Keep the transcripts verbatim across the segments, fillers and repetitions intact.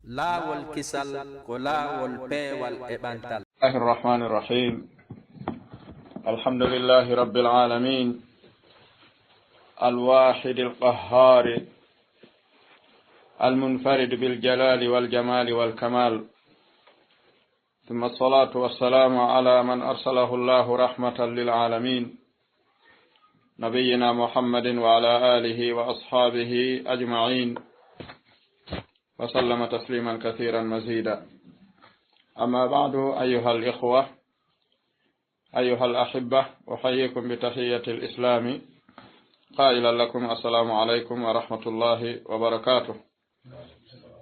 Laawol kisal ko laawol peewal e ɓantal. بسم الله الرحمن الرحيم. الحمد لله رب العالمين. الواحد القهار. المنفرد بالجلال والجمال والكمال. ثم الصلاة والسلام على من أرسله الله رحمة للعالمين. نبينا محمد وعلى آله وأصحابه أجمعين. وسلم تسليما كثيرا مزيدا. أما بعد، أيها الإخوة، أيها الأحبة، أحييكم بتحية الإسلام، قائلا لكم: السلام عليكم ورحمة الله وبركاته.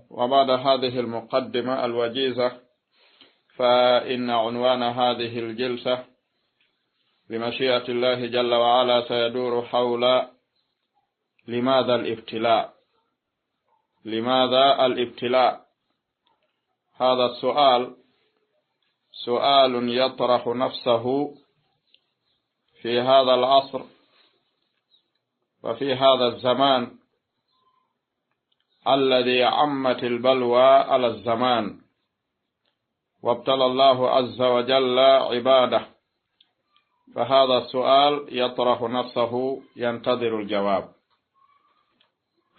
وبعد هذه المقدمة الوجيزة، فإن عنوان هذه الجلسة بمشيئة الله جل وعلا سيدور حول: لماذا الابتلاء؟ لماذا الابتلاء؟ هذا السؤال سؤال يطرح نفسه في هذا العصر وفي هذا الزمان الذي عمت البلوى على الزمان، وابتلى الله عز وجل عباده، فهذا السؤال يطرح نفسه ينتظر الجواب.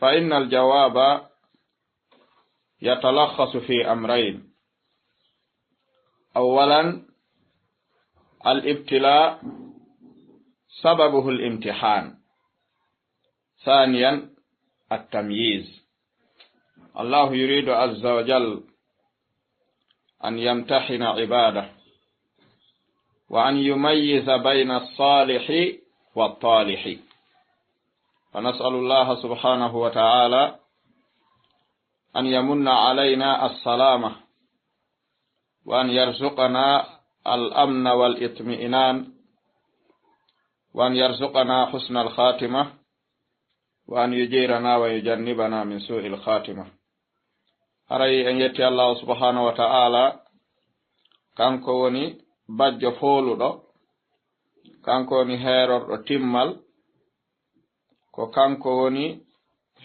فإن الجواب يتلخص في أمرين: أولا، الابتلاء سببه الامتحان. ثانيا، التمييز. الله يريد عز وجل أن يمتحن عباده، وأن يميز بين الصالح والطالح. فنسأل الله سبحانه وتعالى أن يمن علينا السلامة، وأن يرزقنا الأمن والاطمئنان، وأن يرزقنا حسن الخاتمة، وأن يجيرنا ويجنبنا من سوء الخاتمة. Haray en yetti Allaahu subhaanahu wa ta'aalaa, kanko woni bajjo fooluɗo, kanko woni heerorɗo timmal, ko kanko woni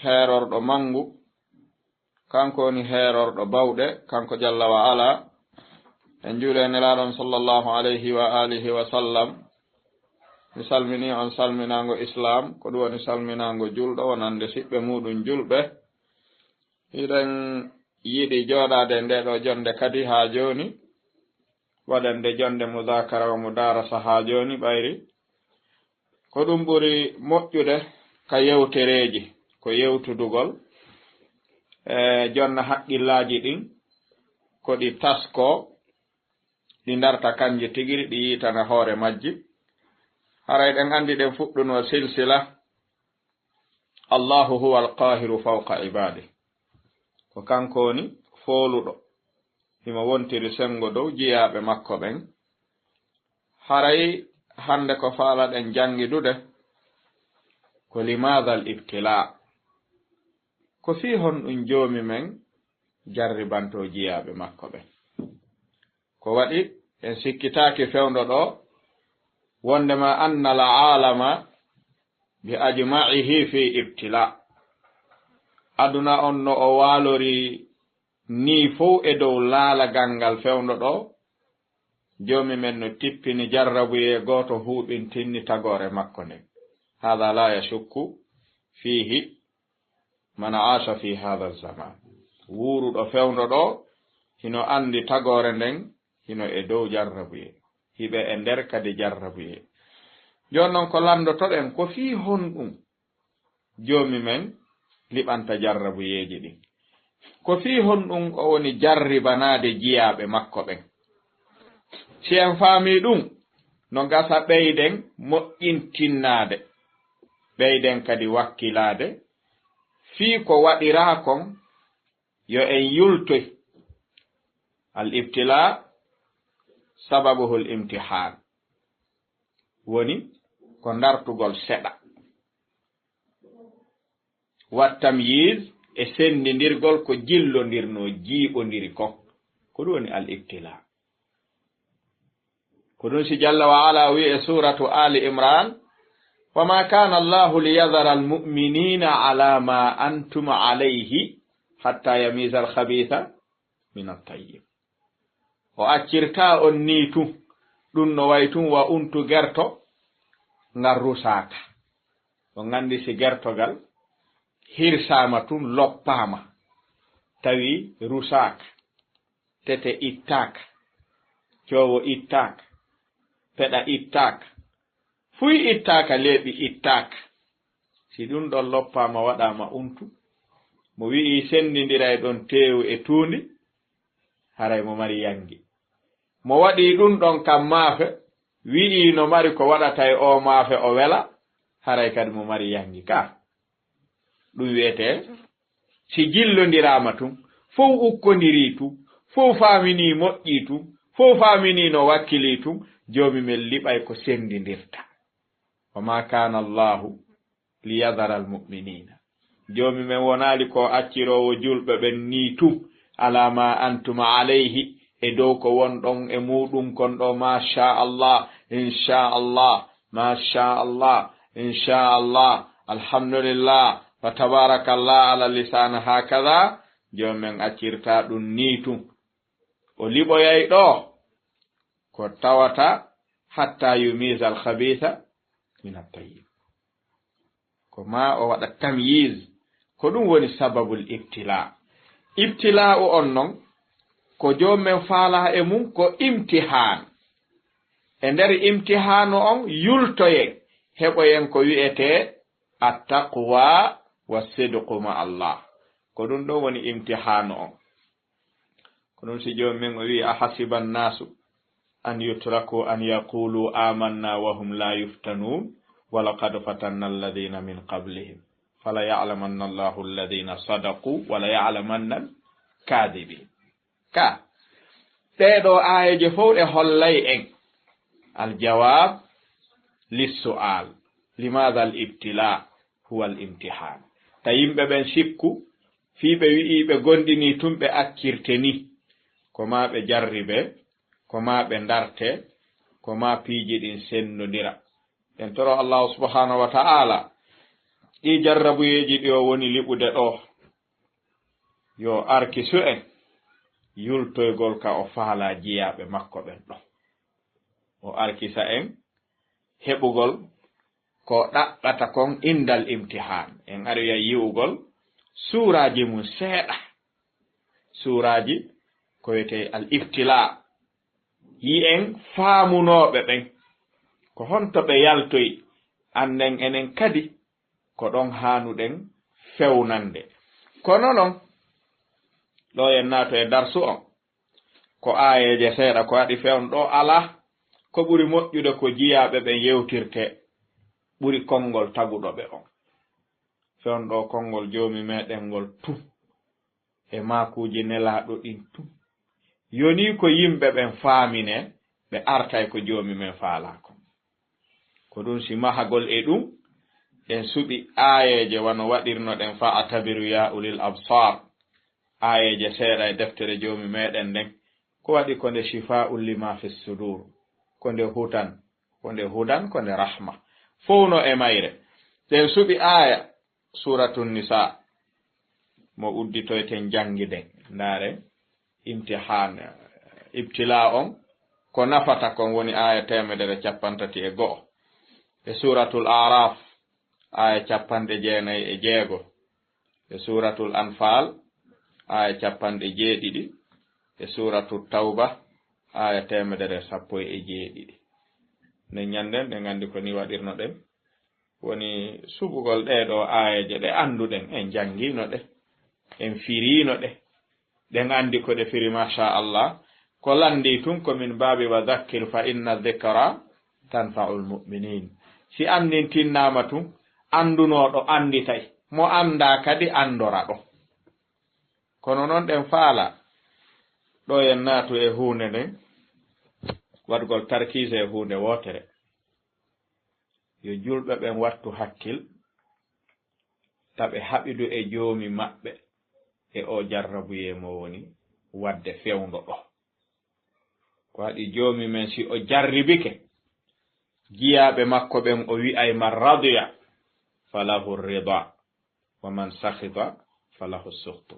heerorɗo manngu, kanko woni heerorɗo bawɗe, kanko jalla wa ala. En juuli e Nelaaɗo on sallallahu alayhi wa alihi wa sallam. Mi salminii on salminaango Islaam, ko ɗum woni salminaango julɗo wonande siɓɓe muuɗum julɓe. Hiɗen yiɗi jooɗaade e ndee ɗoo jonnde kadi haa jooni, waɗen nde jonnde mudaakara wa mudaarasa haa jooni ɓayri. Ko ɗum ɓuri moƴƴude ka yewtereeji, ko yewtudugol, e jonna haqqillaaji ɗin, ko ɗi taskoo, ɗi ndarta kanji tigiri, ɗi yiitana hoore majji. Haray ɗen anndi ɗen fuɗɗunoo silsila, Allahu huwa al-qaahiru fawqa ibaadih. Ko kanko woni fooluɗo, himo wontiri senngo dow jiyaaɓe makko ɓen. Haray hannde ko faalaɗen janngidude ko limaadha al-ibtilaa? Ko fii honɗun Joomi men jarribantoo jiyaaɓe makko ɓen? Ko waɗi en sikkitaaki fewndo ɗoo, wonndema anna al-aalama bi ajma'ihi fi ibtilaa. Aduna on no o waalori nii fow e dow laalagal ngal fewndo ɗoo, Joomi men no tippini jarrabuyee gooto huuɓintinni tagoore makko nden. Haadha laa yashukku fiihi man aasha fi haadha zaman. Wuuruɗo fewndo ɗoo hino anndi tagoore nden hino e dow jarrabuyee. Hiɓe e nder kadi jarrabuyee. Jooni non ko lanndotoɗen, ko fii honɗun Joomi men liɓanta jarrabuyeeji ɗin? Ko fii honɗun o woni jarribanaade jiyaaɓe makko ɓen? Si en faamii ɗun, no gasa ɓeyden moƴƴintinnaade, ɓeyden kadi wakkilaade fii ko waɗiraa kon. Yo en yultoy. Al-ibtilaa sababuhu al-imtihaan, woni ko dartugol seɗa. Wa tamyiiz, e senndindirgol ko jillondirnoo, jiiɓondiri kon. Ko ɗum woni al-ibtilaa. Ko ɗum si Jalla wa Ala wi'i e suuratu Aali Imraan: وما كان الله ليذر المؤمنين على ما أنتم عليه حتى يميز الخبيث من الطيب. O accirtaa on nii tun, ɗun no way tun wa untu gerto, ngal rusaaka. On anndi si gertogal hirsaama tun, loppaama, tawi rusaaka, tete ittaaka, coowo ittaaka, peɗa ittaaka, fuy ittaaka, leeɓi ittaaka. Si ɗun ɗon loppaama, waɗaama untu, mo wi'ii senndindiray ɗon teewu e tuundi, haray mo mari yanngi. Mo waɗii ɗun ɗon kan maafe, wi'ii no mari ko waɗata e oo maafe o wela, haray kadi mo mari yanngi. Ka ɗun wi'etee, si jillondiraama tun, fow ukkondirii tun, fow faaminii moƴƴii tun, fow faaminii no wakkilii tun, Joomi men liɓay ko senndindirta. وما كان الله ليذر المؤمنين. Joomi men wonaali ko acciroowo julɓe ɓen nii tun, على ما أنتم عليه, e dow ko wonɗon e muuɗun kon ɗoo, ما شاء الله, إن شاء الله, ما شاء الله, إن شاء الله, الحمد لله, فتبارك الله على اللسان هكذا. Joomi men accirtaa ɗun nii tun. O liɓoyay ɗoo ko tawata حتى يميز الخبيث من الطيب. Ko maa o waɗa tamyiz, ko ɗun woni sababul ibtilaa. Ibtilaa'u on non, ko Joomi men faalaa e mun ko imtihaan. E nder imtihaanu on, yultoyen, heɓoyen ko wi'etee attaqwa wa sidqu ma Allah. Ko ɗun ɗon woni imtihaanu on. Ko ɗun si Joomi men o wi'i, أحسب الناس أن يتركوا أن يقولوا آمنا وهم لا يفتنون ولقد فتنا الذين من قبلهم فليعلمن الله الذين صدقوا وليعلمن الكاذبين. Ka ɗee ɗoo aayeeje fow ɗe hollay en الجواب للسؤال لماذا الابتلاء هو الامتحان. Ta yimɓe ɓen sikku, fii ɓe wi'ii ɓe gomɗinii tun ɓe accirte nii, ko maa ɓe jarribee, ko maa ɓe ndartee, ko maa piiji ɗin senndondira. En toro Allaahu subhaanahu wa ta'aalaa, ɗii jarrabuyeeji ɗi o woni liɓude ɗoo, yo arkisu en yultoygol ka o faalaa jiyaaɓe makko ɓen ɗon. O arkisa en heɓugol ko ɗaɓɓata kon indal imtihaan. En aroyay yi'ugol suuraaji mun seeɗa. Suuraaji ko wi'etee al ibtilaa. Yi'en faamunooɓe ɓen ko honto ɓe yaltoyi, annden enen kadi ko ɗon haanuɗen fewnande. Kono non, ɗoo en naatu e darsu on, ko aayeeje seeɗa ko waɗi fewndo ɗoo alaa. Ko ɓuri moƴƴude ko jiyaaɓe ɓen yewtirtee, ɓuri konngol taguɗo ɓe on. Fewndo ɗoo konngol Joomi meɗen ngol tun, e maakuuji Nelaaɗo ɗin tun, yonii ko yimɓe ɓen faaminee, ɓe artay ko Joomi men faalaa kon. Ko ɗun si mahagol e ɗun, ɗen suɓi aayeeje wano waɗirnoɗen فاعتبروا يا أولي الأبصار. Aayeeje seeɗa e deftere Joomi meɗen nden, ko waɗi ko nde شفاء لما في الصدور, ko nde hutan, ko nde hudan, ko nde rahma. Fow no e mayre. Ɗen suɓi aaya Suuratu Nisaa, mo udditoyten janngiden. Ndaaren, imtihaan, ibtilaa on, ko nafata kon woni aaya teemedere cappanɗe tati e go'o. E Suuratul Aaraaf, aaya cappanɗe jeenay e jeego. E Suuratul Anfaal, aaya cappanɗe jeeɗiɗi. E Suuratul Tawba, aaya teemedere sappo e jeeɗiɗi. Nden ñannden, ɗen anndi ko nii waɗirnoɗen. Woni suɓugol ɗee ɗoo aayeeje ɗe annduɗen, en janngiino ɗe, en firiino ɗe, ɗen anndi ko ɗe firi, machallah. Ko lanndii tun ko من باب وذكر فإن الذكرى تنفع المؤمنين. Si anndintinnaama tun, anndunooɗo annditay, mo anndaa kadi anndora ɗo. Kono non ɗen faalaa ɗoo en naatu e huunde nden, waɗugol tarkiise e huunde wootere. Yo julɓe ɓen wattu hakkil, ta ɓe haɓidu e Joomi maɓɓe e oo jarrabuyee mo woni waɗde fewndo ɗoo. Ko waɗi Joomi men, si o jarribike jiyaaɓe makko ɓen, o wi'ay, من رضي فله الرضا ومن سخط فله السخط.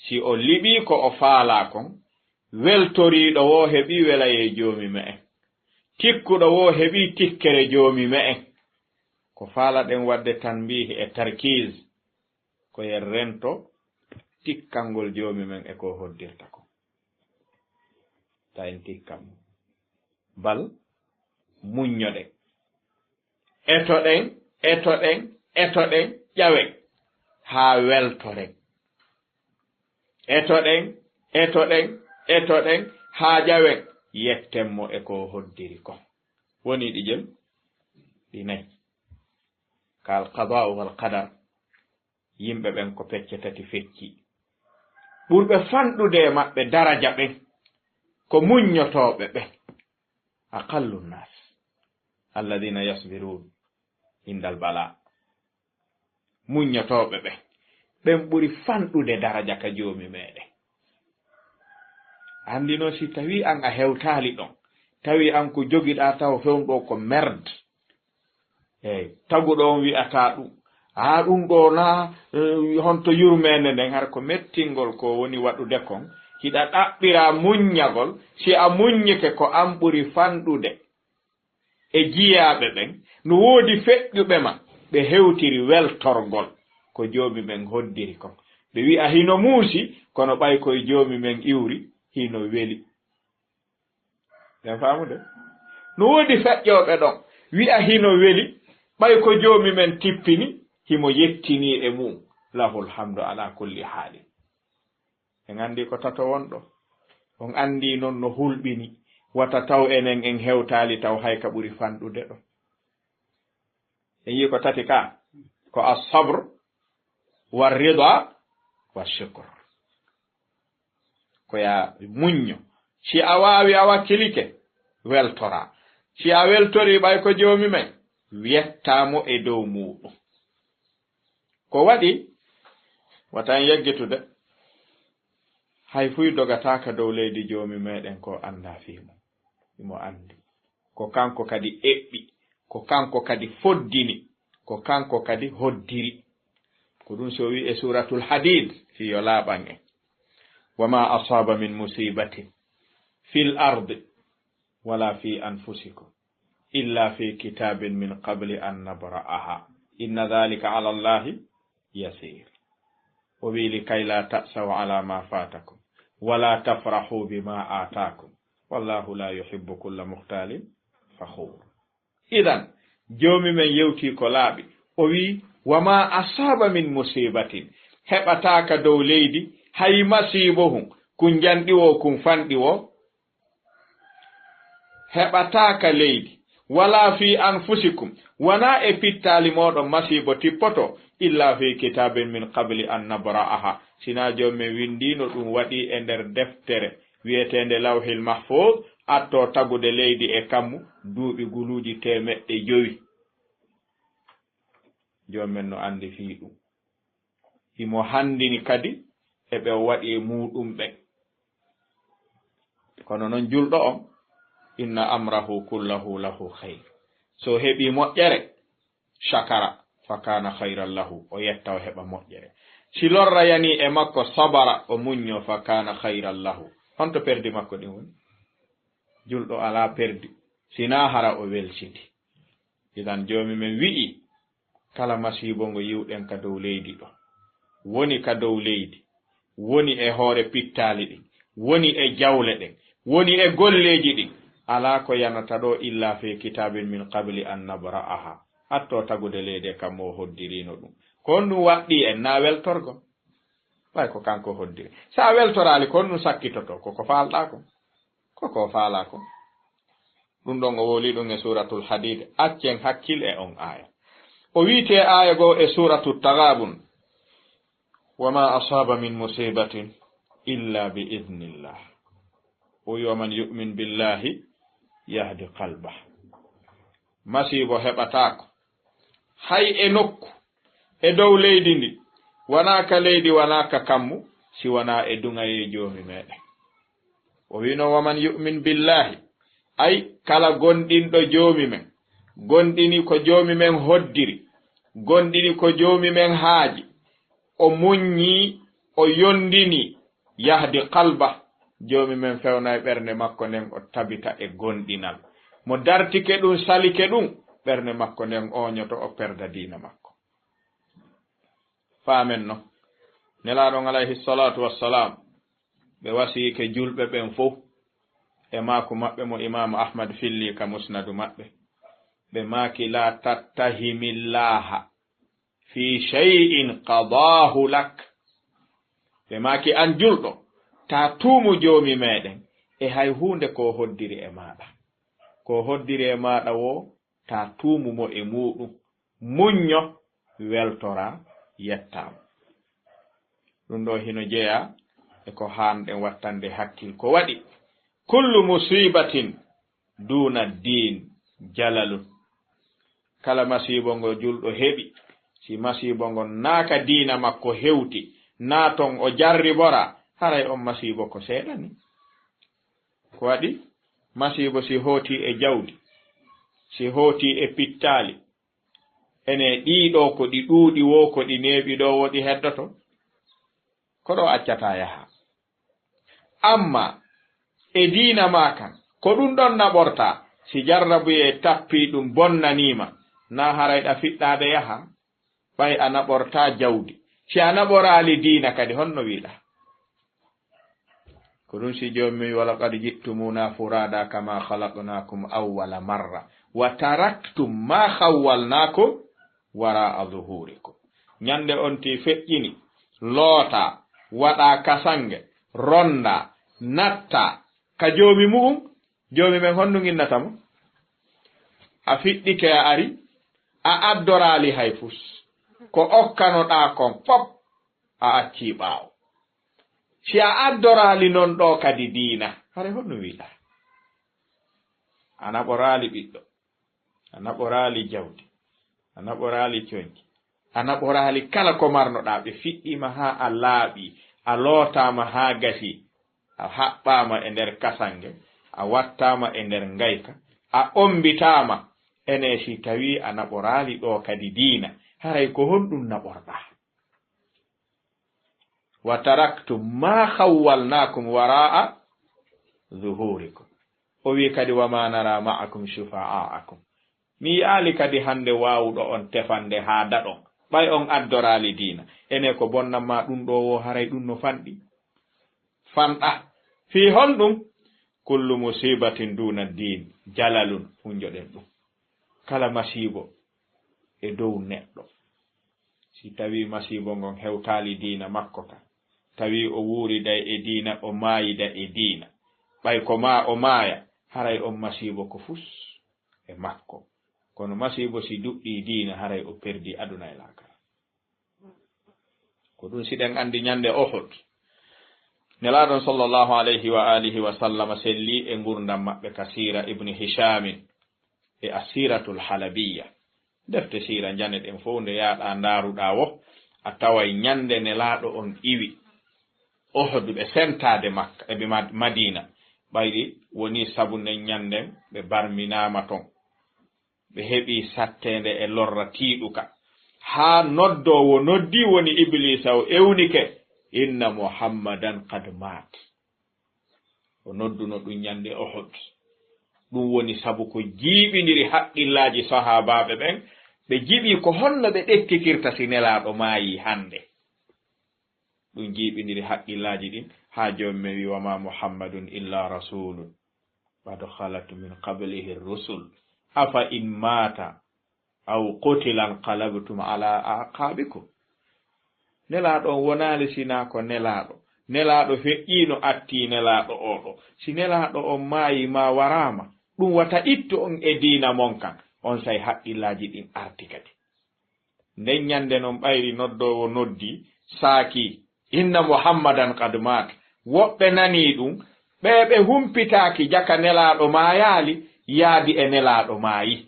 Si o liɓii ko o faalaa kon, weltoriiɗo woo heɓii welayee Joomi me'en. Tikkuɗo woo heɓii tikkere Joomi me'en. Ko faalaɗen waɗde tanbiih e tarkiis, ko en rento tikkangol Joomi men e ko o hoddirta kon. Ta en tikkan mo. Bal muññoɗen. Etoɗen, etoɗen, etoɗen, ƴawen haa weltoren. Etoɗen, etoɗen, etoɗen, haa ƴawen, yetten mo e ko o hoddiri kon. Wonii ɗi jelu? Ɗi nay. Ka al qadaa'u wal qadar, yimɓe ɓen ko pecce tati fecci. Ɓurɓe fanɗude e maɓɓe daraja ɓen, ko muññotooɓe ɓen. Aqallu nnaas, alladina yasbiruun indal balaa. Muññotooɓe ɓen, ɓen ɓuri fanɗude daraja ka Joomi meɗen. Anndi non, si tawii an a hewtaali ɗon, tawii an ko jogiɗaa taw fewndo ko merde. Eey, taguɗo on wi'ata ɗum, "Aa, ɗum ɗoo naa, eh, honto yurmeende nden?" Hara ko mettingol ko woni waɗude kon, hiɗa ɗaɓɓira muññagol, si a muññike ko an ɓuri fanɗude. E jiyaaɓe ɓen, no woodi feƴƴuɓe ma, ɓe hewtiri weltorgol ko Joomi men hoddiri kon. Ɓe wi'a hino muusi, kono ɓay ko e Joomi men iwri, hino weli. Ɗen faamude? No woodi feƴƴooɓe ɗon, wi'a hino weli, ɓay ko Joomi men tippini, himo yettinii e mum. Lahul hamdu ala kulli haalin. En anndi ko tato wonɗo. On anndi non no hulɓini. Wata taw enen en hewtaali taw hay ka ɓuri fanɗude ɗo. En yii ko tati ka, ko as-sabr, wa rida, wa shukr. Ko yaa muñño. Si a waawi, a wakkilike, weltora. Si a weltori, ɓay ko Joomi men, yettaa mo e dow muuɗum. Ko waɗi, wata en yeggitude, hay fuy dogataaka dow leydi Joomi meɗen ko anndaa fii mum. Himo anndi. Ko kanko kadi eɓɓi, ko kanko kadi foddini, ko kanko kadi hoddiri. Ko ɗum si o wi'i e Suuratul Hadiid, fii yo laaɓan en. Wa ma asaaba min musiibatin fil ardi wala fi anfusikum illa fi kitaabin min qabli an nabra'aha. Inna dhalika ala Allahi yasir. O wi'i, "Likay la ta'saw ala ma fatakum, wala tafrahu bima atakum, wallahu la yuhibbu kulla mukhtalin fakhur." Idan, Joomi men yewtii ko laaɓi. O wi'i, "Wa ma asaba min musibatin." Heɓataaka dow leydi hay masiibo hun, kun janɗi wo, kun fanɗi wo. Heɓataaka leydi, wala fi anfusikum, wanaa e pittaali mooɗon masiibo tippoto, illa fi kitabin min qabli an nabra'aha, sinaa Joomi men windiino ɗum waɗii e nder deftere wi'eteende Lawhil Mahfuz, attoo tagude leydi e kammu duuɓi guluuji teemeɗɗe jowi. Joomi men no anndi fii ɗum. Himo hanndini kadi e ɓe o waɗi e muuɗum ɓen. Kono non julɗo on, inna amrahu kullahu lahu khayr. So heɓi moƴƴere, shakara, fa kana khayran lahu, o yetta o heɓa moƴƴere. Si lorra yani e makko, sabara, o muñño, fa kana khayran lahu. Honto perdi makko ɗin woni? Julɗo alaa perdi, sinaa hara o welsiti. Idan Joomi men wi'i, kala masiibo ngo yi'uɗen ka dow leydi ɗo, woni ka dow leydi, woni e hoore pittaali ɗin, woni e jawle ɗen, woni e golleeji ɗin, alaa ko yanata ɗo illa fi kitabin min qabli an nabra'aha. Attoo tagude leydi e kam o hoddirino ɗum. Ko honɗum waɗɗii en naa weltorgo? Ɓay ko kanko hoddiri. Sa weltoraali, ko honɗum sakkitotoo? Ko ko faalɗaa kon. Ko ko faalaa kon. Ɗum ɗon o woli ɗum e Suuratul Hadiid. Accen hakkil e on aaya. O wi'ete aaya goo e Suuratu Taghaabun, "Wa ma asaaba min musiibatin illa bi idnillah." O wi'i, "Wa man yu'min billahi yahdi qalbah." Masiibo heɓataako hay e nokku e dow leydi ndi, wanaa ka leydi, wanaa ka kammu, si wanaa e duŋayee Joomi meɗen. O wi'no, "Wa man yu'min billahi," ay kala gomɗinɗo Joomi men, gomɗini ko Joomi men hoddiri, gomɗini ko Joomi men haaji, o muññii, o yondini, yahdi qalba, Joomi men fewnay ɓernde makko nden, o tabita e gomɗinal. Mo dartike ɗun, salike ɗun, ɓernde makko nden ooñoto, o perda diina makko. Faamen non, Nelaaɗo on alayhi salaatu wassalaam, ɓe wasiyike julɓe ɓen fow, e maaku maɓɓe mo Imaamu Ahmad filli ka Musnadu maɓɓe, ɓe maaki, "Laa tattahimillaaha fii shay'in qadaahu lak." Ɓe maaki, "An julɗo, taa tuumu Joomi meɗen e hay huunde ko o hoddiri e maaɗa. Ko o hoddiri e maaɗa woo, taa tuumu mo e muuɗum. Muñño, weltoraa, yettaa mo." Ɗun ɗoo hino jeyaa e ko haanɗen wattande hakkil. Ko waɗi, "Kullu musiibatin duuna diin jalalun." Kala masiibo ngo julɗo heɓi, si masiibo ngon naa ka diina makko hewti, naa ton o jarriboraa, haray on masiibo ko seeɗa ni. Ko waɗi, masiibo si hooti e jawdi, si hooti e pittaali, ene ɗii ɗoo ko ɗi ɗuuɗi woo, ko ɗi neeɓi ɗoo woo ɗi heddoto? Ko ɗoo accataa yaha. Amma e diina maa kan, ko ɗun ɗon naɓortaa, si jarrabuyee tappii ɗun bonnanii ma, naa haray ɗa fiɗɗaade yaha? Ɓay a naɓortaa jawdi, si a naɓoraali diina kadi, honno wi'uɗaa? Ko ɗun si Joomi, "Wa laqad ji'tumuuna furaada kama khalaqnaakum awwala marra, wa taraktum ma khawwalnaakum waraa zuhuurikum." Ñande on tii feƴƴini, lootaa, waɗaa kasange, rondaa, nattaa ka Joomi mu'un. Joomi men honɗun innata mo? A fiɗɗike a ari, a addoraali hay fus. Ko okkanoɗaa kon fow, a accii ɓaawo. Si a addoraali non ɗoo kadi diina, haray honɗun wi'uɗaa? A naɓoraali ɓiɗɗo, a naɓoraali jawdi, a naɓoraali conci, a naɓoraali kala ko marnoɗaa. Ɓe fiɗɗii ma haa a laaɓi, a lootaama haa gasi, a haɓɓaama e nder kasange, a wattaama e nder ngayka, a ommbitaama. Enee, si tawii a naɓoraali ɗoo kadi diina, haray ko honɗun naɓorɗaa? "Wa taraktum ma khawwalnaakum waraa'a zuhuurikum." O wi'i kadi, "Wa ma nara ma'akum shufa'a'akum." Mi yi'aali kadi hande waawuɗo on tefande haa daɗon, ɓay on addoraali diina. Enee, ko bonnan maa ɗun ɗoo woo, haray ɗun no fanɗi? Fanɗa. Fii honɗun? "Kullu musiibatin duuna diin jalalun." Hunjoɗen ɗun. Kala masiibo e dow neɗɗo, si tawii masiibo ngon hewtaali diina makko kan, tawii o wuuriday e diina, o maayida e diina, ɓay ko maa o maaya, haray on masiibo ko fus e makko. Kono masiibo si duɗɗii diina, haray o perdii aduna e laakara. Ko ɗun si ɗen anndi ñande Uhud, Nelaaɗo on sallallahu alayhi wa alihi wa sallama sellii e ngurndan maɓɓe ka siira Ibn Hishamin e Assiratul Halabiyya. Defte siira njane ɗen fow, nde yaaɗaa ndaaruɗaa wo, a taway ñande Nelaaɗo on iwi Uhud, ɓe sentaade Makka, e ɓe Mad-, Madiina. Ɓayri wonii sabu nden ñanden ɓe barminaama ton. Ɓe heɓii satteende e lorra tiiɗuka. Haa noddoowo noddii, woni Ibliisa, o ewnike, "Inna Muhammadan qad maat." O nodduno ɗun ñande Uhud. Ɗun woni sabu ko jiiɓindiri haqqillaaji sahaabaaɓe ɓen. Ɓe jiɓii ko honno ɓe ɗettitirta si Nelaaɗo maayii hande. Ɗun jiiɓindiri haqqillaaji ɗin, haa Joomi men wi'i, "Wa ma Muhammadun illa rasulun qad khalat min qablihi rusul. Afa in mata aw qutila inqalabtum ala aqabikum." Nelaaɗo on wonaali sinaa ko Nelaaɗo. Nelaaɗo feƴƴiino, attii Nelaaɗo oo ɗoo. Si Nelaaɗo on maayii maa waraama, ɗun wata ittu on e diina mon kan. Onsay haqqillaaji ɗin arti kadi. Nden ñande non ɓayri noddoowo noddii, saakii, "Inna Muhammadan qad maat." Woɓɓe nanii ɗun, ɓee ɓe humpitaaki jaka Nelaaɗo maayaali, yaadi e Nelaaɗo maayi.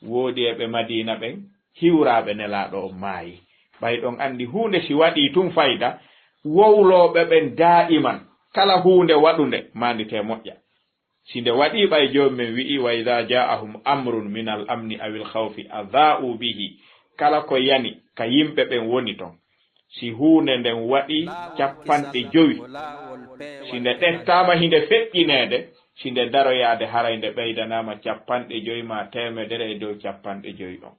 Woodi e ɓe Madiina ɓen hiwraaɓe Nelaaɗo on maayi. Ɓay ɗon anndi huunde si waɗii tun fayda, wowlooɓe ɓen daa'iman, kala huunde waɗunde, maanditee moƴƴa. Si nde waɗii, ɓay Joomi men wi'i, "Wa idha ja'ahum amrun minal amni awil khawfi adha'u bihi." Kala ko yani ka yimɓe ɓen woni ton, Si huunde nden waɗii cappanɗe jowi, si nde ɗettaama hinde feƴƴineede, si nde daroyaade haray nde ɓeydanaama cappanɗe jowi maa teemedere e dow cappanɗe jowi on.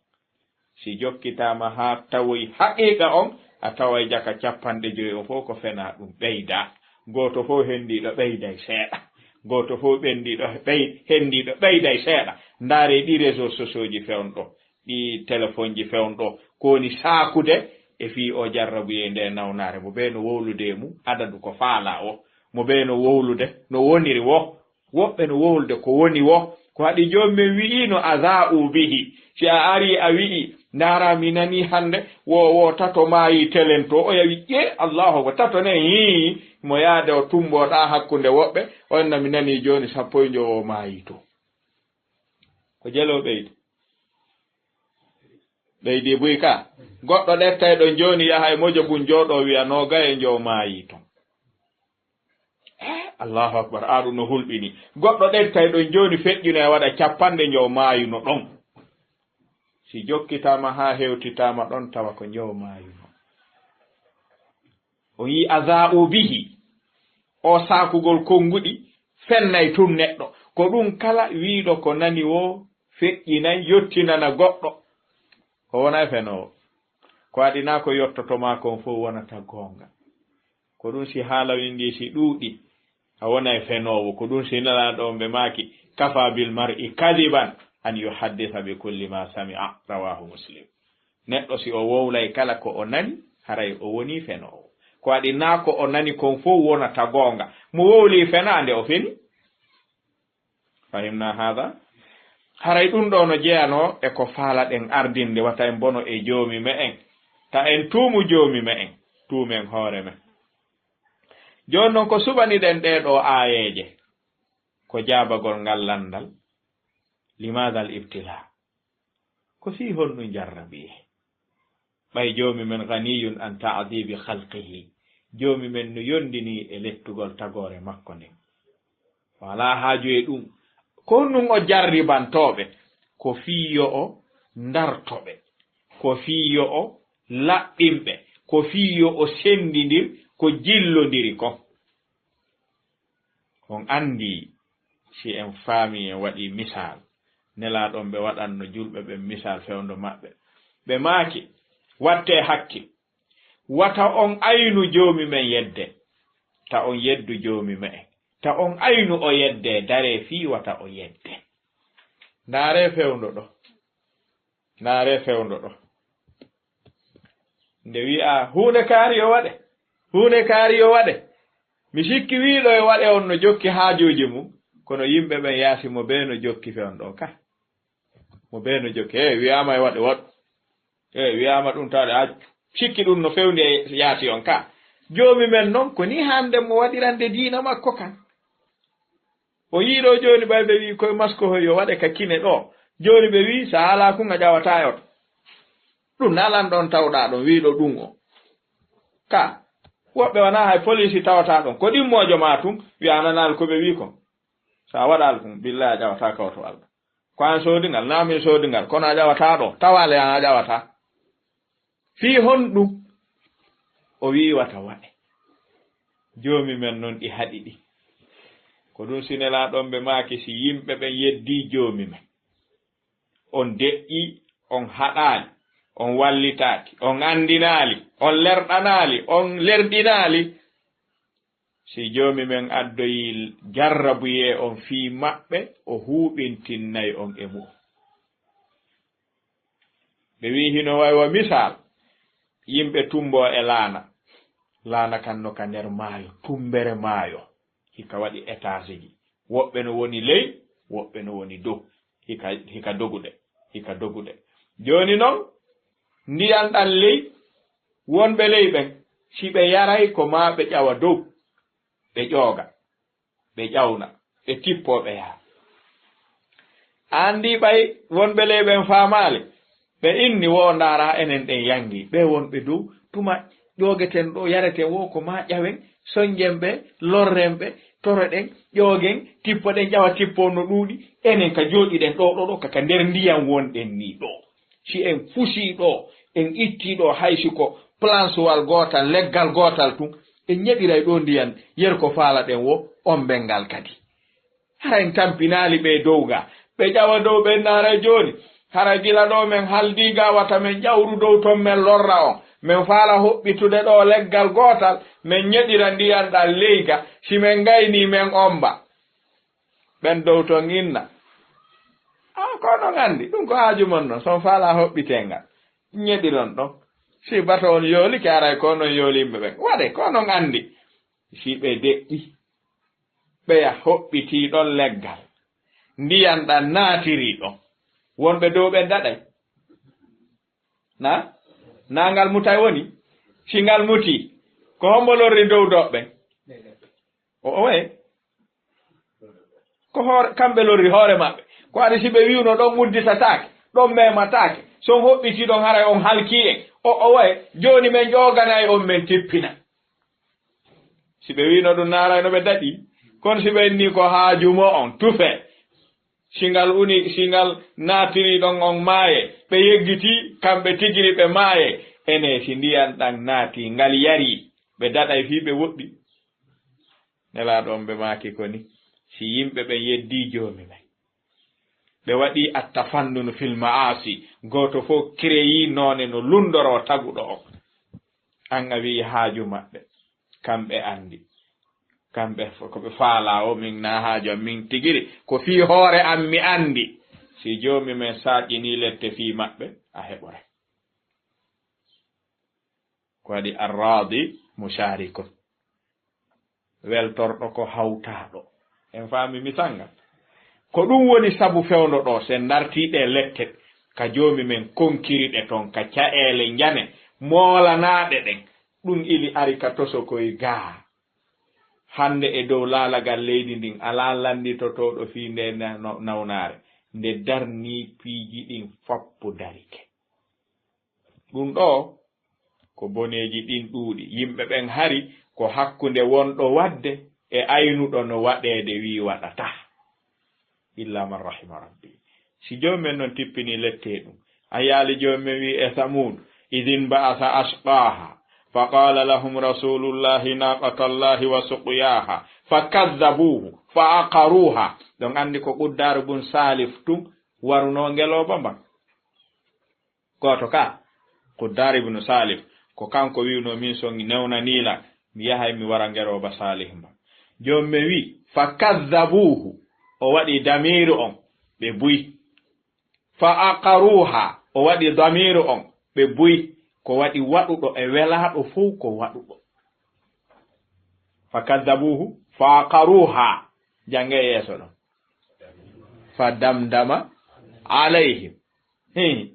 Si jokkitaama haa tawoy haqiiqa on, a taway jaka cappanɗe jowi on fow ko fenaa ɗum ɓeydaa. Gooto fow henndiiɗo ɓeyday seeɗa. Gooto fow ɓenndiiɗo ɓey-, henndiiɗo ɓeyday seeɗa. Ndaaree ɗii réseaux sociaux ji fewndo. Ɗii telefonji fewndo ko woni saakude e fii o jarrabuyee nde nawnaare. Mo ɓee no wowlude e mum adadu ko faalaa o. Mo ɓee no wowlude no woniri wo. Woɓɓe no wowlude ko woni wo. Ko haɗi joomum en wi'iino, "Aza'u bihi." Si a arii a wi'i, "Ndaara mi nanii hannde wo, wo tato maayi telen to." Oya wi'i, "Ƴee, Allahu akbar, tato ne, hii." Mo yaade o tumbooɗaa hakkunde woɓɓe, on na mi nanii jooni sappo e njowo maayi to. Ko jelo ɓeydi. Ɓeydi buy ka. Goɗɗo ɗettay ɗon jooni yaha e mojo bun jooɗoo wi'a noogay e njowo maayi ton. Eh, Allahu akbar, aa ɗum no hulɓini. Goɗɗo ɗettay ɗon jooni feƴƴuno e waɗa cappanɗe njowo maayuno ɗon. Si jokkitaama haa hewtitaama ɗon tawa ko njowo maayuno. O yi'i aza'u bihi. O saakugol konguɗi fennay tun neɗɗo. Ko ɗum kala wi'iɗo ko nani woo feƴƴinay yottinana goɗɗo. O wonay fenoowo. Ko adinaa ko yottoto maa kon fow wonata goonga. Ko ɗum si haala windii si ɗuuɗi, a wonay fenoowo. Ko ɗum si Nelaaɗo on ɓe maaki, "Kafa bil mar'i kadiban an yuhaddisa bi kulli ma sami'a." Rawahu Muslim. Neɗɗo si o wowlay kala ko o nani, haray o wonii fenoowo. Ko waɗi naa ko o nani kon fow wonata goonga. Mo wowlii fenaande o feni. Fahimna haada? Haray ɗum ɗoo no jeyanoo e ko faalaɗen ardinde, wata en bono e Joomi me'en, ta en tuumu Joomi me'en, tuumen hoore men. Jooni non ko suɓaniɗen ɗee ɗoo aayeeje, ko jaabagol ngal lanndal, limaadal ibtilaa? Ko fii honɗun jarrabuyee? Ɓay Joomi men ganiyun an ta'dibi khalqihi, Joomi men no yondinii e lettugol tagoore makko nden. O alaa haaju e ɗum. Ko honɗun o jarribantoo ɓe? Ko fii yo o ndarto ɓe. Ko fii yo o laɓɓin ɓe. Ko fii yo o senndindir ko jillondiri kon. On anndii, si en faamii, en waɗii misaal, Nelaaɗo on ɓe waɗanno julɓe ɓen misaal fewndo maɓɓe. Ɓe maaki, "Wattee hakkil, wata on aynu Joomi men yedde, ta on yeddu Joomi me'en, ta on aynu o yedde, daree fii wata o yedde." Ndaaree fewndo ɗoo. Ndaaree fewndo ɗoo. Nde wi'aa, "Huunde kaari yo waɗe, huunde kaari yo waɗe." Mi sikki wi'uɗo yo waɗe on no jokki haajuuji mun, kono yimɓe ɓen yaasi mo bee no jokki fewndo ɗoo ka. Mo bee no jokki, "Ee, wi'aama yo waɗe, waɗu. Ee, wi'aama ɗum tawde, accu." Sikki ɗum no fewndi e yaasi on ka. Joomi men non, ko nii hande mo waɗirande diina makko kan. O yi'i ɗoo jooni ɓay ɓe wi'i koye masko hoy yo waɗe ka kine ɗoo. Jooni ɓe wi'i, "Sa alaa kun a ƴawataa e oto." Ɗum na lan ɗon tawɗaa ɗon, wi'i ɗoo ɗum o. Ka, woɓɓe wanaa hay poliisi tawataa ɗon. Ko ɗimmoojo maa tun, wi'a a nanaali ko ɓe wi'i kon. Sa waɗaali kun, billahi a ƴawataa ka oto Alla. Ko an soodi ngal, naa min soodi ngal, kono a ƴawataa ɗoo. Tawaali an a ƴawataa. Fii honɗum? O wi'i wata waɗe. Joomi men non ɗi haɗi ɗi. Ko ɗum si Nelaaɗo on ɓe maaki si yimɓe ɓen yeddii Joomi men. On deƴƴi, on haɗaali, on wallitaaki, on anndinaali, on lerɗanaali, on lerɗinaali. Si Joomi men addoyii jarrabuyee on fii maɓɓe, o huuɓintinnay on e mu'un. Ɓe wi'i hino way wa misaal, yimɓe tumboo e laana. Laana kan no ka nder maayo, tumbere maayo. Hika waɗi etaaseji. Woɓɓe no woni ley, woɓɓe no woni dow. Hika, hika dogude, hika dogude. Jooni non, ndiyan ɗan ley, wonɓe ley ɓen, si ɓe yaray ko maa ɓe ƴawa dow, ɓe ƴooga. Ɓe ƴawna, ɓe tippoo, ɓe yaha. A anndii ɓay wonɓe ley ɓen faamaali? Ɓe inni, "Woo, ndaaraa, enen ɗen yanngi." Ɓee wonɓe dow, tuma ƴoogeten ɗoo, yareten woo, ko maa ƴawen, sonnjen ɓe, lorren ɓe, toroɗen, ƴoogen, tippoɗen, ƴawa tippoo no ɗuuɗi. Enen ka jooɗiɗen ɗoo, ɗoo, ɗoo, ka, ka nder ndiyan wonɗen nii ɗoo. Si en fusii ɗoo, en ittii ɗoo, hay si ko plansuwal gootal, leggal gootal tun, en nyeɗiray ɗoo ndiyan, yer ko faalaɗen wo on ɓen ngal kadi. Hara en tampinaali ɓe dow ga, ɓe ƴawa dow ɓen naaray jooni. Hara gila ɗoo men haldii ga wata men ƴawru dow ton men lorra on. Men faala hoɓɓitude ɗoo leggal gootal, men nyeɗira ndiyan ɗan ley ga. Si men ngaynii men omba. Ɓen dow ton inna. A, ko onon anndi, ɗun ko haaju mon non, si on faalaa hoɓɓitee ngal. Nyeɗiron ɗon. Si bato on yoolike, haray ko onon yooli yimɓe ɓen. Waɗee, ko onon anndi. Si ɓe deƴƴi, ɓeya hoɓɓitii ɗon leggal. Ndiyan ɗan naatirii ɗon. Wonɓe dow ɓen daɗay. Na? Na ngal mutay woni? Si ngal mutii, ko hombo lorri dow doɓɓe? O, owe. Ko hoore, kamɓe lorri hoore maɓɓe. Ko adi si ɓe wi'uno ɗon udditataake, ɗon memataake, si on hoɓɓitii ɗon haray on halkii en. O, owe, jooni men ƴooganay on men tippina. Si ɓe wi'uno ɗun naarayno ɓe daɗi, kono si ɓe inni ko haaju mo'on, tufe. Si ngal uni, si ngal naatiri ɗon on maaye, ɓe yeggitii, kamɓe tigiri ɓe maaye. Ene si ndiyan ɗan naati, ngal yari, ɓe daɗay fii ɓe woɗɗi. Nelaaɗo on ɓe maaki ko ni, si yimɓe ɓen yeddii Joomi men, ɓe waɗii attafannunu fil ma'asi, gooto fof créé noone no lunndoroo taguɗo on. An a wi'i haaju maɓɓe, kamɓe anndi. Kamɓe fo-, ko ɓe faalaa o, min na haaju am, min tigiri, ko fii hoore am mi anndi. Si Joomi men saaƴinii lette fii maɓɓe, a heɓoray. Ko waɗi arraadi musharikun. Weltorɗo ko hawtaaɗo. En faami misal ngal? Ko ɗun woni sabu fewndo ɗoo, si en dartii ɗee lette ka Joomi men konkiri ɗe ton, ka ca'eele njane moolanaaɗe ɗen, ɗun ili ari ka tosokoy gaa. Hande e dow laalagal leydi ndin, alaa lannditotooɗo fii ndee na-, no-, nawnaare. Nde darnii piiji ɗin fappu darike. Ɗun ɗoo, ko boneeji ɗin ɗuuɗi. Yimɓe ɓen hari ko hakkunde wonɗo waɗde e aynuɗo no waɗeede wi'i waɗataa. Illa man rahima rabbi. Si Joomi men non tippinii lette ɗun, a yaali Joomi men wi'i e Samuud, idh inba'atha ashqaaha, fa qaala lahum rasuulullaahi naaqatallaahi wa suqyaaha, fa kaddabuuhu, fa aqaruuha. Ɗon anndi ko Quddaaru bun Saalif tun warunoo ngelooba mban. Gooto ka, Quddaar ibnu Saalif, ko kanko wi'unoo, "Min so newnanii lan, mi yahay mi wara ngerooba Saalih mba." Joomum men wi'i, "Fa kaddabuuhu," o waɗi damiiru on, ɓe buy. "Fa aqaruuha," o waɗi damiiru on, ɓe buy. Ko waɗi waɗuɗo e welaaɗo fow ko waɗuɗo. "Fa kaddabuuhu, fa aqaruuha." Jannge e yeeso ɗon. "Fa damdama alayhim." Hi.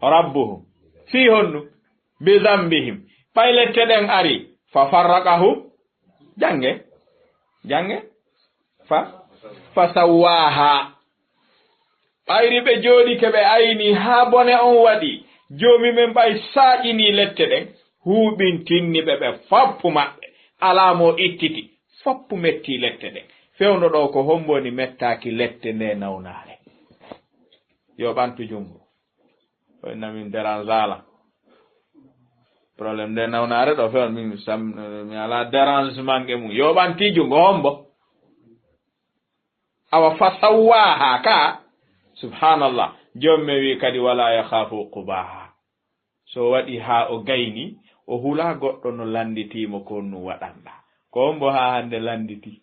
"Rabbuhum." Fii honɗun? "Bi dambihim." Ɓay lette ɗen ari. "Fa farraqahum." Jannge. Jannge. Fa. "Fa sawwaaha." Ɓayri ɓe jooɗike ɓe aynii haa bone on waɗi. Joomi men ɓay saaƴinii lette ɗen, huuɓintinni ɓe ɓe fappu maɓɓe. Alaa mo ittiti. Fappu mettii lette ɗen. Fewndo ɗoo ko hombo woni mettaaki lette nde nawnaare? Yo ɓantu junngo. O inna min dérange ala. Problème nde nawnaare ɗoo few min sam-, mi alaa dérangement e mum. Yo ɓanti junngo hombo? Awa fa sawwaaha ka. Subhanallah. Joom men wi kadi wala yakhaafu uqbaaha. So waɗi haa o gayni, o hulaa goɗɗo no lannditiimo ko honɗun waɗanɗaa. Ko hombo haa hannde lannditi?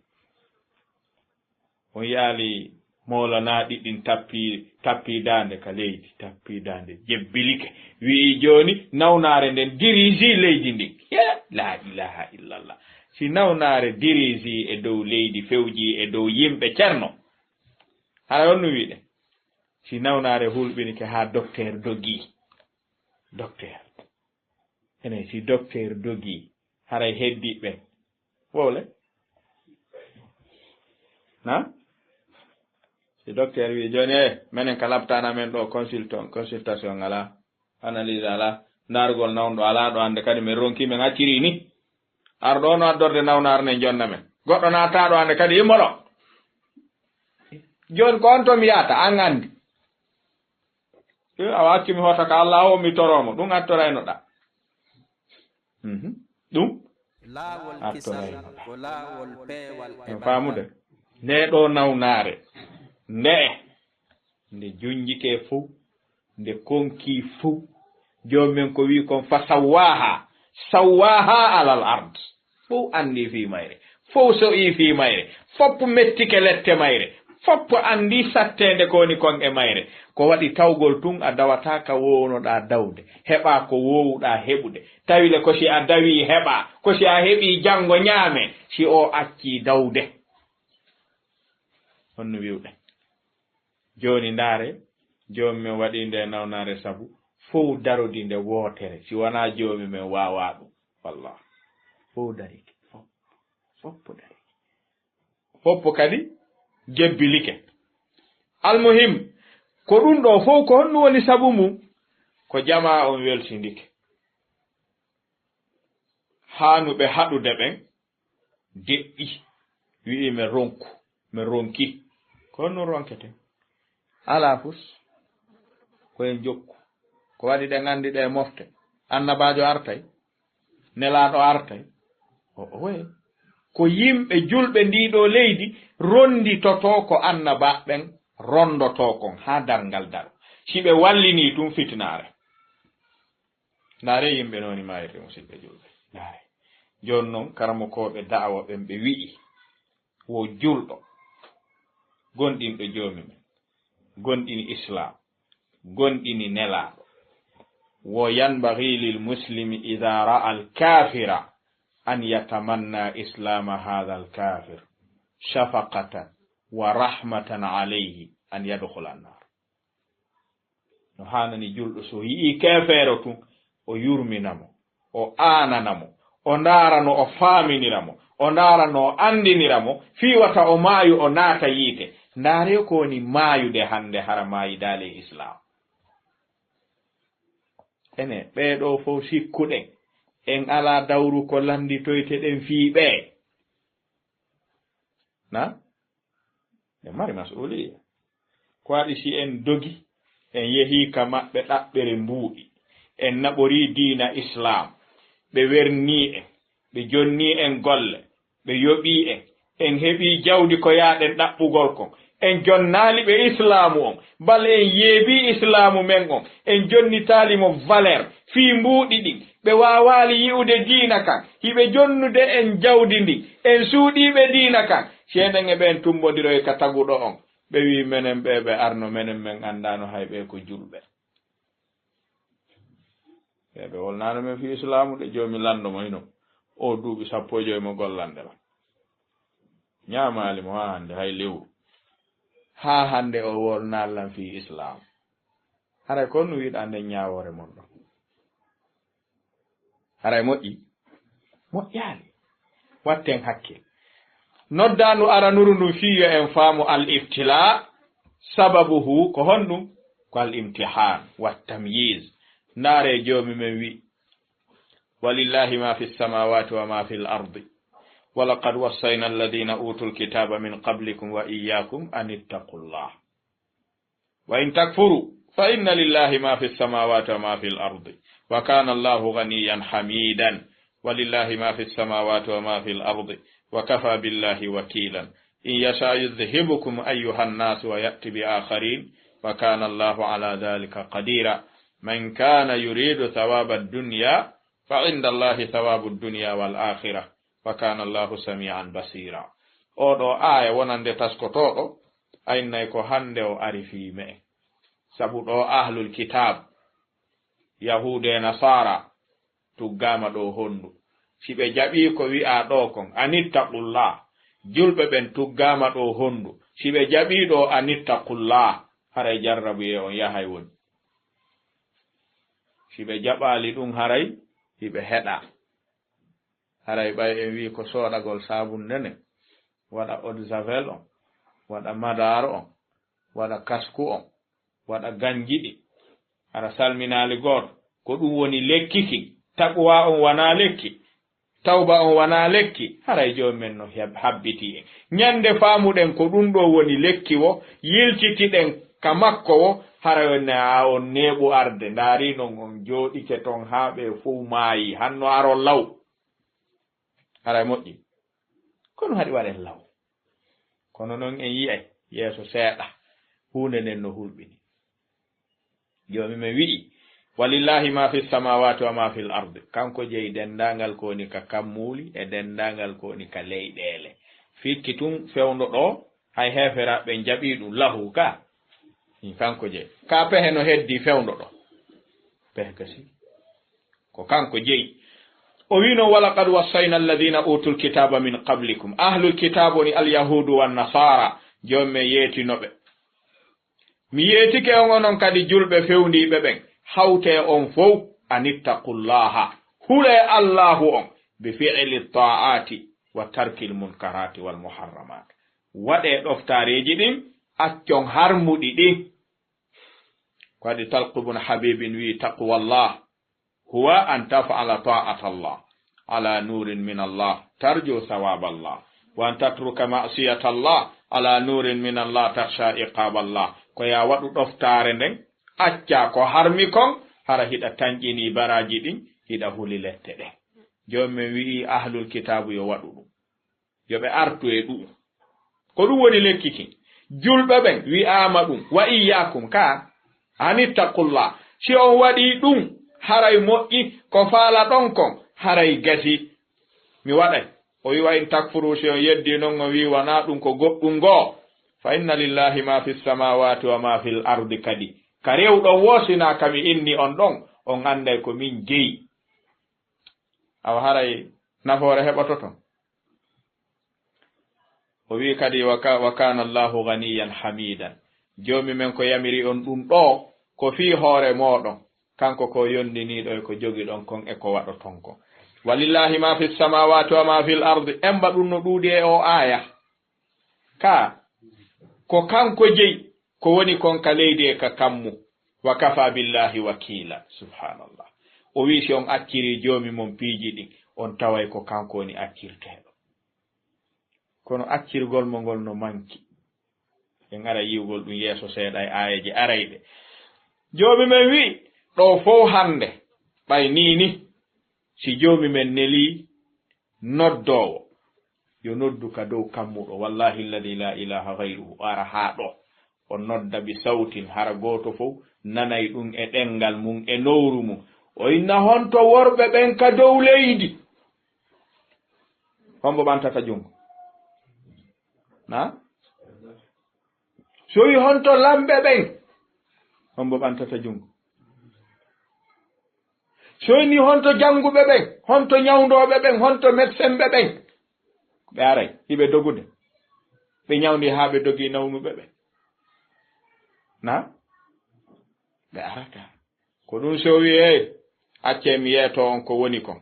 On yaali moolanaaɗi ɗin tappi, tappi daande ka leydi, tappi daande jebbilike. Wi'i jooni nawnaare nden diriji leydi ndin. He, la ilaha illallah. Si nawnaare diriji e dow leydi, fewji e dow yimɓe, Cerno. Hara on no wi'uɗen. Si nawnaare hulɓinike haa docteur dogi. Docteur. Enen, si docteur dogi, haray heddi ɓen. Wowle? Na? Si docteur wi, "Jooni, eh, menen ka laptaan amen ɗoo, consulton-, consultation alaa, analyse alaa, ndaarugol nawɗo alaa ɗoo, hannde kadi men ronki, men acciri ni. Arɗo on no addorde nawnaare nden jonna men. Goɗɗo naata ɗoo hannde kadi, immo ɗoo." Jooni ko on to mi yahata, an anndi. Eh, awa accu mi hoota ka Allaahu on mi toroo mo. Ɗun attorayno ɗaa. Mhm. Ɗum laawol kisal artoray ko laawol peewal e no faamude. Nde ɗoo nawnaare, nde'e, nde junjitee fow, nde konkii fow, Joomi men ko wi'i kon, "Fa sawwaaha, sawwaaha alal ard." Fow anndii fii mayre, fow so'ii fii mayre, foppu mettike lette mayre, foppu anndii satteende ko woni kon e mayre. Ko waɗi tawgol tun a dawataa ka woowunoɗaa dawde, heɓaa ko woowuɗaa heɓude. Tawi le ko si a dawii heɓaa, ko si a heɓii janngo ñaamee, si o accii dawde. Honno wi'uɗen? Jooni ndaaree, Joomi men waɗii nde nawnaare sabu fow darodi nde wootere, si wanaa Joomi men waawaa ɗum. Wallah. Fow darike, fow, foppo darike. Foppo kadi jebbilike. Almuhim, ko ɗum ɗoo fow ko honɗum woni sabu mum? Ko jamaa on weltindike. Haanuɓe haɗude ɓen deƴƴi, wi'i, "Men ronku, men ronki." Ko honno ronketen? Alaa fus, ko en jokku. Ko waɗi ɗen anndi ɗe mofte. Annabaajo artay? Nelaaɗo artay? O, oye. Ko yimɓe julɓe ndii ɗoo leydi ronditotoo ko annabaaɓe ɓen rondotoo kon haa darngal daro. Si ɓe wallinii tun fitinaare. Ndaaree yimɓe no woni maayirde, musiɓɓe julɓe. Ndaaree. Jooni non, karamokooɓe da'awa ɓen ɓe wi'i, wo julɗo, gomɗinɗo Joomi men, gomɗini Islaam, gomɗini Nelaaɗo. Wo yanbaghi lil muslimi idha ra'a al kafira an yatamanna islama hadha al kafir shafaqatan wa rahmatan alayhi an yadkhula an nar. No haanani julɗo, so yi'ii keefeero tun, o yurmina mo, o aanana mo, o ndaara no o faaminira mo, o ndaara no o anndinira mo, fii wata o maayu, o naata yiite. Ndaaree ko woni maayude hannde hara maayidaali e Islaam. Ene, ɓee ɗoo fow sikkuɗen, en alaa dawru ko lannditoyteɗen fii ɓee. Na? Ɓe mari mas'uuliyya. Ko waɗi si en dogi, en yehii ka maɓɓe ɗaɓɓere mbuuɗi, en naɓorii diina Islaam, ɓe wernii en, ɓe jonnii en golle, ɓe yoɓii en, en heɓii jawdi ko yaaɗen ɗaɓɓugol kon, en jonnaali ɓe Islaamu on, bal en yeebii Islaamu men on, en jonnitaali mo valeur fii mbuuɗi ɗin, ɓe waawaali yi'ude diina kan, hiɓe jonnude en jawdi ndin, en suuɗii ɓe diina kan, si enen e ɓen tumbondiroyi ka taguɗo on, ɓe wi'i menen ɓee ɓe arno, menen men anndaano hay ɓee ko julɓe. Ɓee ɓe wolnaano men fii Islaamu de, joomi lanndo mo hino oo duuɓi sappo e jowi mo gollande lan. Ñaamaali mo haa hannde hay lewru. Haa hannde o wolnaali lan fii Islaamu. Haray ko honɗum wi'uɗaa nden ñaawoore mon ɗon? Haray moƴƴi? Moƴƴaali. Watten hakkil. Noddaandu aranuru ndun fii yo en faamu al-ibtilaa, sababuhu ko honɗum? Ko al-imtihaan wa tamyiz. Ndaaree Joomi men wi'i, "Walillahi ma fi samawati wa ma fil ardi. Wa laqad wassayna alladhina utul kitaba min qablikum wa iyyakum an ittaqullah." وإن تكفروا فإن لله ما في السماوات وما في الأرض وكان الله غنيا حميدا ولله ما في السماوات وما في الأرض وكفى بالله وكيلا إن يشأ يذهبكم أيها الناس ويأت بآخرين وكان الله على ذلك قديرا من كان يريد ثواب الدنيا فعند الله ثواب الدنيا والآخرة وكان الله سميعا بصيرا. Oo ɗoo aaya wonande taskotooɗo, a innay ko hannde o ari fii me'en. Sabu ɗoo ahlul kitaab, Yahuudu e Nasaara, tuggaama ɗoo honndu. Si ɓe jaɓii ko wi'aa ɗoo kon, anittaqullah, julɓe ɓen tuggaama ɗoo honndu. Si ɓe jaɓii ɗoo, anittaqullah, haray jarrabuyee on yahay woni. Si ɓe jaɓaali ɗum, haray hiɓe heɗaa. Haray ɓay en wi'i ko soodagol saabun nene, waɗa eau de javel on, waɗa madaar on, waɗa kasku on, waɗa ganji ɗin. Hara salminaali gooto, ko ɗum woni lekki kin. Taqwa on wanaa lekki, tawba on wanaa lekki. Haray Joomi men no heb-, habbitii en. Ñande faamuɗen ko ɗum ɗoo woni lekki wo, yiltitiɗen Ka makko wo, hara yo ne a on neeɓu arde, ndaari non on jooɗike ton haa ɓe fow maayi, hanno aron law. Hara e moƴƴi. Kono haɗi waɗen law. Kono non en yi'ay yeeso seeɗa, huunde nden no hulɓini. Joomi men wi'i, "Walillahi ma fi samawati wa ma fil ardi." Kanko jeyi denndaangal ko woni ka kammuuli e denndaangal ko woni ka leyɗeele. Fikki tun fewndo ɗo, hay heeferaaɓe ɓen jaɓii ɗum lahu ka. Kanko jeyi. Ka pehe no heddi fewndo ɗo. Pehe kasi. Ko kanko jeyi. O wi'i non, "Walaqad wassayna alladhina utul kitaba min qablikum." Ahlul kitaabu woni alyahuudu wan nasaara. Joomi men yeetino ɓe. Mi yeetike on onon kadi julɓe fewndiiɓe ɓen, hawtee on fow, anittaqullaha, hulee Allaahu on, bi fi'li taa'aati wa tarkil munkaraati wal muharramaat. Waɗee ɗoftaareeji ɗin, accon harmuɗi ɗin. Ko waɗi Talq ibn Habibin wi'i, "Taqwallah." Huwa an taf'ala ta'atallah ala nurin min Allah tarju thawaballah, wa an tatruka ma'siyatallah ala nurin min Allah takhsha iqaballah. Ko ya waɗu ɗoftaare nden, acca ko harmi kon, hara hiɗa tanƴini baraaji ɗin, hiɗa huli lette ɗen. Joomi men wi'i ahlul kitaabu yo waɗu ɗum. Yo ɓe artu e ɗu'um. Ko ɗum woni lekki kin. Julɓe ɓen wi'aama ɗum, wa iyyaakum ka, anittaqullah. Si on waɗii ɗum, haray moƴƴi, ko faalaɗon kon, haray gasi. Mi waɗay. O wi'i, "Wa in takfuru", si on yeddii non, on wi'i wanaa ɗum ko goɗɗum goo. "Fa inna lillahi ma fis samawati wa ma fil ardi" kadi. Ka rewɗon woo, sinaa ka mi inni on ɗon, on anday ko min jeyi. Awa haray nafoore heɓototo? O wi'i kadi, "Wa ka-, wa kana Allahu ganiyan hamidan." Joomi men ko yamiri on ɗum ɗoo, ko fii hoore mooɗon. Kanko ko yondiniiɗo e ko jogiɗon kon e ko waɗoton kon. "Walillahi ma fis samawati wa ma fil ardi." Emba ɗum no ɗuuɗi e o aaya. Ka, ko kanko jeyi, ko woni kon ka leydi e ka kammu. "Wa kafa billahi wakila." Subhanallah. O wi'i, si on acciri joomi mon piiji ɗin, on taway ko kanko woni accirteeɗo. Kono accirgol mo ngol no manki. En ara yi'ugol ɗum yeeso seeɗa e aayeeje arayɗe. Joomi men wi'i, ɗo fow hannde, ɓay nii ni, si joomi men nelii noddoowo, yo noddu ka dow kammuɗo, wallahi alladhi la ilaha ghayruhu, o ara haa ɗo. O nodda bi sawtin, hara gooto fow nanay ɗum e ɗemngal mum, e nowru mum. O inna, "Honto worɓe ɓen ka dow leydi?" Hombo ɓantata junngo? Na? So wi, "Honto lamɓe ɓen?" Hombo ɓantata junngo? So wi, "Honto jannguɓe ɓen? Honto ñawndooɓe ɓen? Honto médecin ɓe ɓen?" Ɓe aray, hiɓe dogude. Ɓe ñawndi haa ɓe dogi nawnuɓe ɓen. Na? Ɓe arata. Ko ɗum si o wi'i, "Hey, accee mi yeeto on ko woni kon."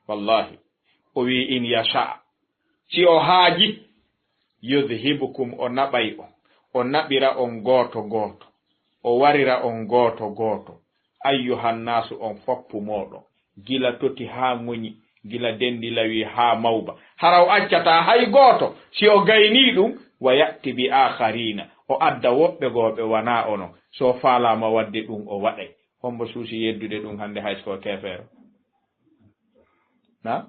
Wallahi, o wi'i, "In yasha." Si o haaji, "Yudhibukum," o naɓay on. O naɓira on gooto gooto. O warira on gooto gooto. "Ayyuhan nasu," on foppu mooɗon. Gila toti haa ŋuñi, gila denndi lawi haa mawba. Hara o accataa hay gooto, si o gaynii ɗum, "wa ya'ti bi aakharina," o adda woɓɓe goo ɓe wanaa onon. So faalaama waɗde ɗum, o waɗay. Hombo suusi yeddude ɗum hannde hay so ko keefeero? Na?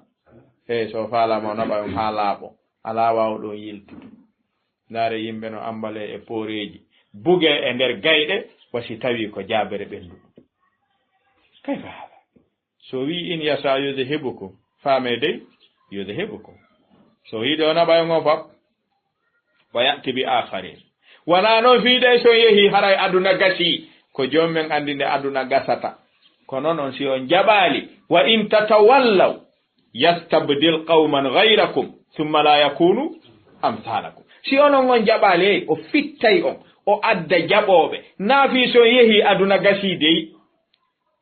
Hey, so faalaama o naɓa on haa laaɓo. Alaa waawɗo on yiltude. Ndaare yimɓe no ambalee e pooreeji. Bugee e nder gayɗe, wa si tawii ko jaabere ɓennduɗo. Kayfa haala? So wi'i, "In yasha yudhibukum," faamee dey, "yudhibukum." So wi'i ɗo naɓa e ngon fab, "Wa ya'ti bi aakharin." Wanaa non fii dey so yehi haray aduna gasii. Ko Joomi men anndi nde aduna gasata. Ko non on si on jaɓaali, "Wa in tatawallaw yastabdil qawman ghayrakum thumma la yakunu amthalakum." Si onon on jaɓaali, hey, o fittay on, o adda jaɓooɓe. Naa fii so on yehi aduna gasii dey.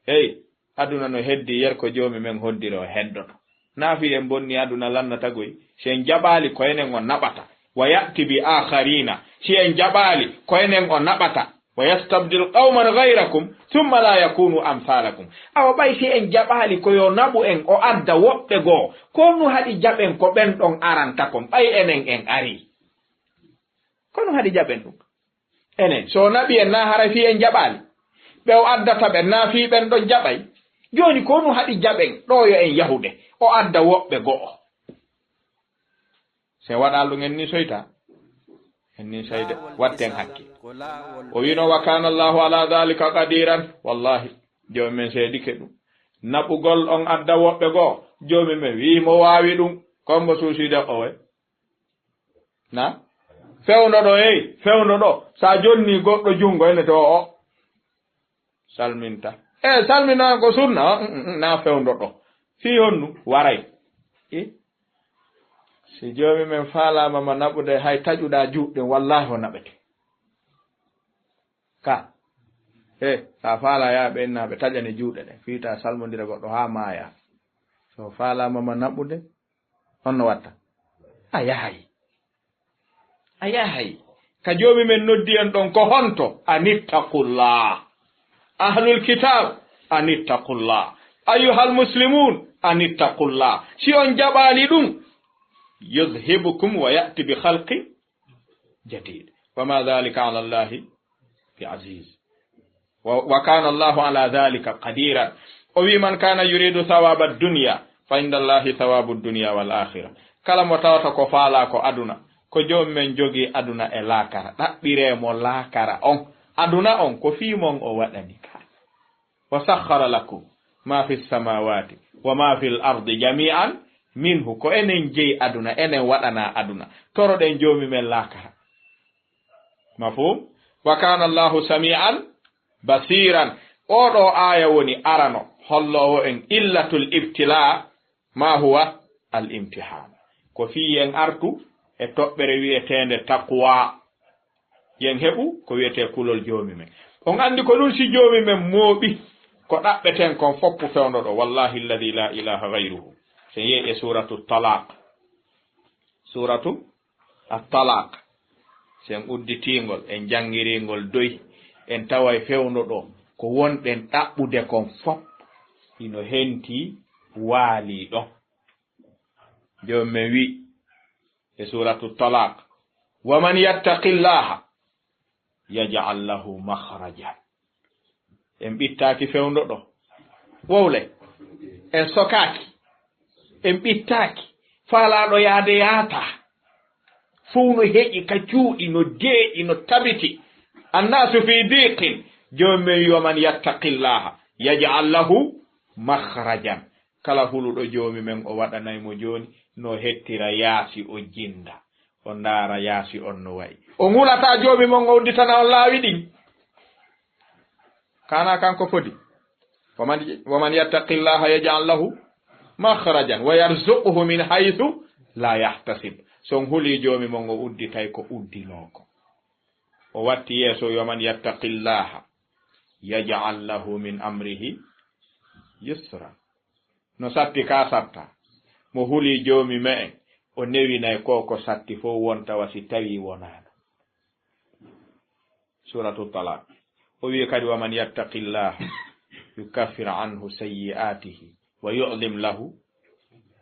Hey, aduna no heddi, yer ko Joomi men hoddiri o heddoto. Naa fii en bonni aduna lannata goy. Si en jaɓaali, ko enen o naɓata. "Wa ya'ti bi aakharina." Si en jaɓaali, ko enen o naɓata. "Wa yastabdil qawman ghayrakum thumma la yakunu amthalakum." Awa ɓay si en jaɓaali ko yo naɓu en, o adda woɓɓe goo, ko nu haɗi jaɓen ko ɓen ɗon aranta kon, ɓay enen en arii? Ko nu haɗi jaɓen ɗum? Enen, so o naɓi en, naa haray fii en jaɓaali? Ɓe o addata ɓen, naa fii ɓen ɗon jaɓay? Jooni, ko honɗun haɗi jaɓen ɗoo yo en yahude, o adda woɓɓe go'o? Si en waɗaali ɗun, en nii soytaa. En nii soyde. Watten hakkil. O wi'ino, "Wa kana Allahu ala dhalika qadiran." Wallahi, Joomi men seedike ɗun. Naɓugol on adda woɓɓe goo, Joomi men wi'i mo waawi ɗun. Kon mo suusude o we. Na? Fewndo ɗoo, ey, fewndo ɗoo. Sa jonnii goɗɗo jungo, ene to o salminta. E, salmina ko sunna, mm, mm, mm, na fewndo ɗoo. Fii honnu waray? E? Si Joomi men faalaama ma naɓude, hay taƴuɗaa juuɗe ɗen, wallahi o naɓete. Ka. E, sa faalaa yaa ɓe innaaɓe taƴane juuɗe ɗen. Fii ta salmondira goɗɗo haa maaya. So faalaama ma naɓude, on no watta. A yahay. A yahay. Ka Joomi men noddi en ɗon ko honto? Anittaqullah. Ahlul kitab, anittaqullah. Ayyuhal muslimun, anittaqullah. Si on jaɓaali ɗun, yuzhibukum wa ya'ti bi khalqin jadid. Wa ma dhalika ala Allahi bi aziz. Wa, wa kana Allahu ala dhalika qadiran. O wi'i, "Man kana yuridu thawaba dunya, fa inda Allahi thawabu dunya wal akhirah." Kala mo tawata ko faalaa ko aduna, ko Joomi men jogii aduna e laakara, ɗaɓɓiree mo laakara on. Aduna on ko fii mon o waɗani ka. "Wa sakhkhara lakum ma fi samawati wa ma fil ardi jami'an minhu." Ko enen jeyi aduna, enen waɗanaa aduna. Toroɗen Joomi men laakara. Mafhum? "Wa kana Allahu sami'an basiran." Oo ɗoo aaya woni arano holloowo en illatul ibtila, ma huwa al imtihan. Ko fii yen artu e toɓɓere wi'eteende taqwa. Yen heɓu ko wi'etee kulol Joomi men. On anndi ko ɗun si Joomi men mooɓi ko ɗaɓɓeten kon foppu fewndo ɗoo. Wallahi alladhi la ilaha ghayruhu. Si en yehi e suuratu Talaq. Suuratu At-Talaq. Si en udditii ngol, en janngiri ngol doy, en taway fewndo ɗoo ko wonɗen ɗaɓɓude kon fof hino hentii waalii ɗon. Joomi men wi'i e Suuratu Talaq, "Wa man yattaqillaha yaj'al lahu makhrajan." En ɓittaaki fewndo ɗoo. Wowle. En sokaaki. En ɓittaaki. Faalaaɗo yaade yaataa. Fow no heƴi ka cuuɗi, no deeƴi, no tabiti. Annaasu fii diiqin. Joomi men wi'i, "Wa man yattaqillaha yaj'al lahu makhrajan." Kala huluɗo Joomi men, o waɗanay mo jooni no hettira yaasi, o jinda. O ndaara yaasi on no wa'i. On hulataa Joomi mon, o udditana on laawi ɗin. Kana kanko fodi. "Wa man, wa man yattaqillaha yaj'al lahu makhrajan wa yarzuqhu min haythu la yahtasib." So on hulii Joomi mon, o udditay ko uddinoo ko. O watti yeeso, "Wa man yattaqillaha yaj'al lahu min amrihi yusra." No satti ka satta. Mo hulii Joomi me'en, o newinay ko ko satti fow wonta wa si tawii wonaano. Suuratu Talaq. O wi'i kadi, "Wa man yattaqillaha yukaffir anhu sayyi'atihi wa yu'zim lahu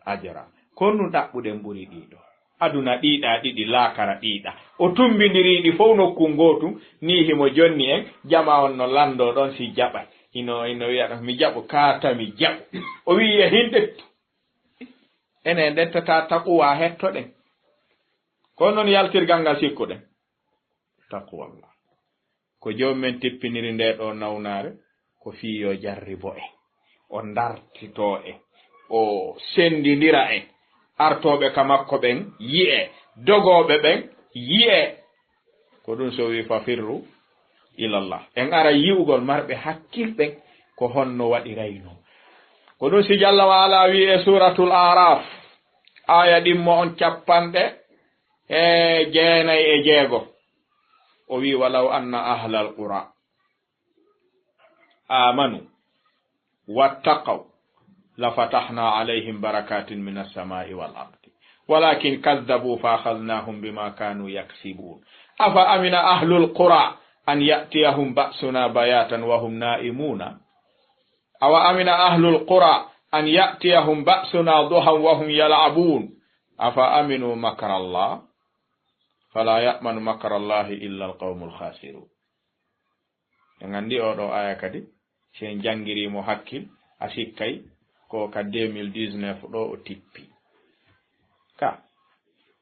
ajra." Ko honɗun ɗaɓɓuɗen ɓuri ɗii ɗoo? Aduna ɗiiɗaa ɗiɗi, laakara ɗiiɗaa. O tumbindiri ɗi fow nokku ngootu, nii himo jonni en, jamaa on no lanndoo ɗon si jaɓay. Hino, hino wi'a ɗon, "Mi jaɓu, kaata mi jaɓu." O wi'i, "E hinɗe." Enen ndettataa taquwa hettoɗen. Ko non yaltirgal ngal sikkuɗen. Taqwallah. Ko Joomi men tippiniri ndee ɗoo nawnaare, ko fii yo jarribo en, o dartitoo en, o senndindira en. Artooɓe ka makko ɓen yi'ee, dogooɓe ɓen yi'ee. Ko ɗun so wi'i, "Fa firru ilallah." En ara yi'ugol marɓe hakkil ɓen, ko honno waɗiraynoo. Ko ɗun si Jalla wa Ala wi'i e Suuratul Aaraaf, aaya ɗimmo on cappanɗe e jeenay e jeego. O wi'i, "Walaw anna ahlal qura amanu wattaqaw lafatahna alayhim barakatin minas samaa'i wal ardi. Walakin kadhabu fa akhadhnahum bima kanu yaksibun. Afa amina ahlul qura an ya'tiyahum ba'suna bayatan wa hum na'imun. Awa amina ahlul qura an ya'tiyahum ba'suna duhan wa hum yal'abun. Afa aminu makrallah." Falaa ya'manu makra Allahi illa al-qawmul khasirun. En anndi oo ɗoo aaya kadi, si en janngirii mo hakkil, a sikkay ko ka deux mille dix-neuf ɗoo o tippi. Ka,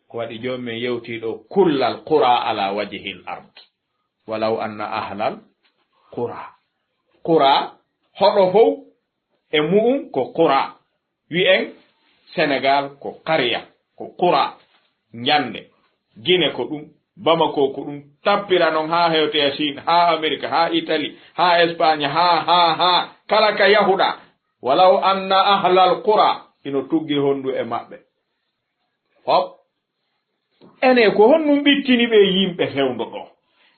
ko waɗi jooni men yewtii ɗoo kullal qura ala wajhil ard. Walaw anna ahlal qura. Qura, hoɗo fow e mu'un ko qura. Wi'en Senegal ko qariya, ko qura. Njannde, Gine ko ɗun, Bamako ko ɗun. Tappira non haa hewtoya Siin, haa Amerik, haa Itali, haa Espaañ, haa, haa, haa. Kala ka yahuɗaa. Walaw anna ahlal qura, hino tuggi honndu e maɓɓe. Hop. Enee, ko honɗun ɓittini ɓee yimɓe fewndo ɗoo?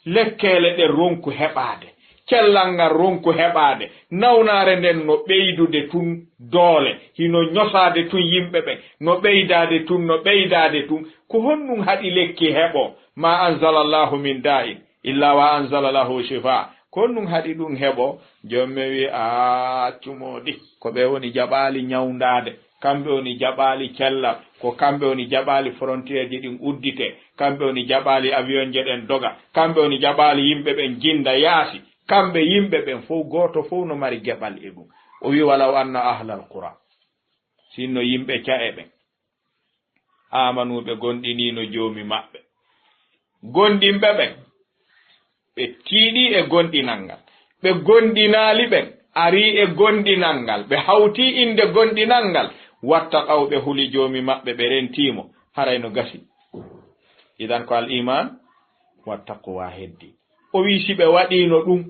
Lekkeele ɗen ronku heɓaade, cellal ngal ronku heɓaade, nawnaare nden no ɓeydude tun doole, hino ñosaade tun yimɓe ɓen, no ɓeydaade tun, no ɓeydaade tun. Ko honɗun haɗi lekki heɓoo? Ma anzala Allahu min da'in illa wa anzala lahu shifa. Ko honɗun haɗi ɗun heɓoo? Joomum en wi'i, "Aa, accu moodi. Ko ɓe woni jaɓaali ñawndaade." Kamɓe woni jaɓaali cellal, ko kamɓe woni jaɓaali frontièreji ɗin udditee, kamɓe woni jaɓaali avion je ɗen doga, kamɓe woni jaɓaali yimɓe ɓen jinda yaasi, kamɓe yimɓe ɓen fow, gooto fow no mari geɓal e ɗun. O wi'i, "Walaw anna ahlal qura." Sinno yimɓe ca'e ɓen, "Aamanu", ɓe gomɗiniino Joomi maɓɓe. Gomɗinɓe ɓen, ɓe tiiɗii e gomɗinal ngal. Ɓe gomɗinaali ɓen, arii e gomɗinal ngal. Ɓe hawtii innde gomɗinal ngal. "Wattaqaw", ɓe huli Joomi maɓɓe, ɓe rentii mo. Haray no gasi. Idan ko al iman wa taqwa heddii. O wi'i, si ɓe waɗiino ɗun,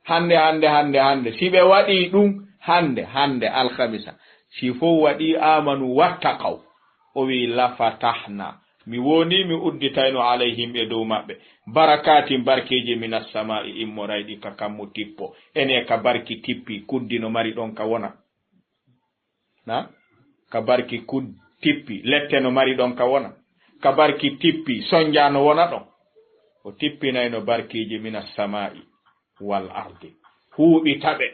hannde, hannde, hannde, hannde, si ɓe waɗii ɗun, hannde, hannde, alhamisa, si fow waɗii, "Aamanu wattaqaw", o wi'i, "La fatahna", mi woni, mi udditayno, "alayhim", e dow maɓɓe, "barakaatin", barkeeji, "minas samaa'i", immorayɗi ka kammu tippo. Enee, ka barki tippi, kuddi no mari ɗon ka wona? Na? Ka barki kud-, tippi, lette no mari ɗon ka wona? Ka barki tippi, sonja no wona ɗon? O tippinayno barkiiji minas samaa'i wal ardi. Huuɓi taɓe.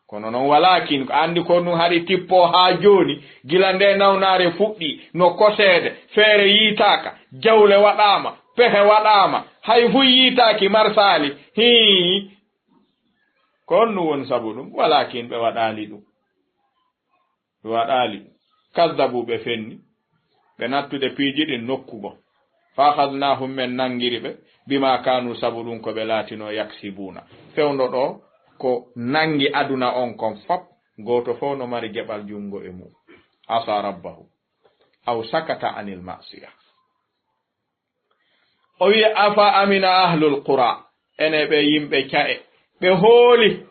Kono non, walaakin, ko anndi ko ɗun hari tippo haa jooni, gila nde nawnaare fuɗɗi, no koseede, feere yiitaaka, jawle waɗaama, pehe waɗaama, hay fuu yiitaaki marsaali. Hii. Ko honɗun woni sabu ɗun? Walaakin ɓe waɗaali ɗun. Ɓe waɗaali. Kazzabu, ɓe fenni. Ɓe nattude piiji ɗin nokku goo. Fa akhadnahum, men nangiri ɓe, bima kanu, sabu ɗun ko ɓe laatinoo, yaksibuuna. Fewndo ɗoo ko nangi aduna on kon fop, gooto fow no mari geɓal junngo e mun. Asa rabbahu. Aw sakata anil ma'siya. O wi'i, "Afa amina ahlul qura, ene ɓe yimɓe ca'e, ɓe hooli,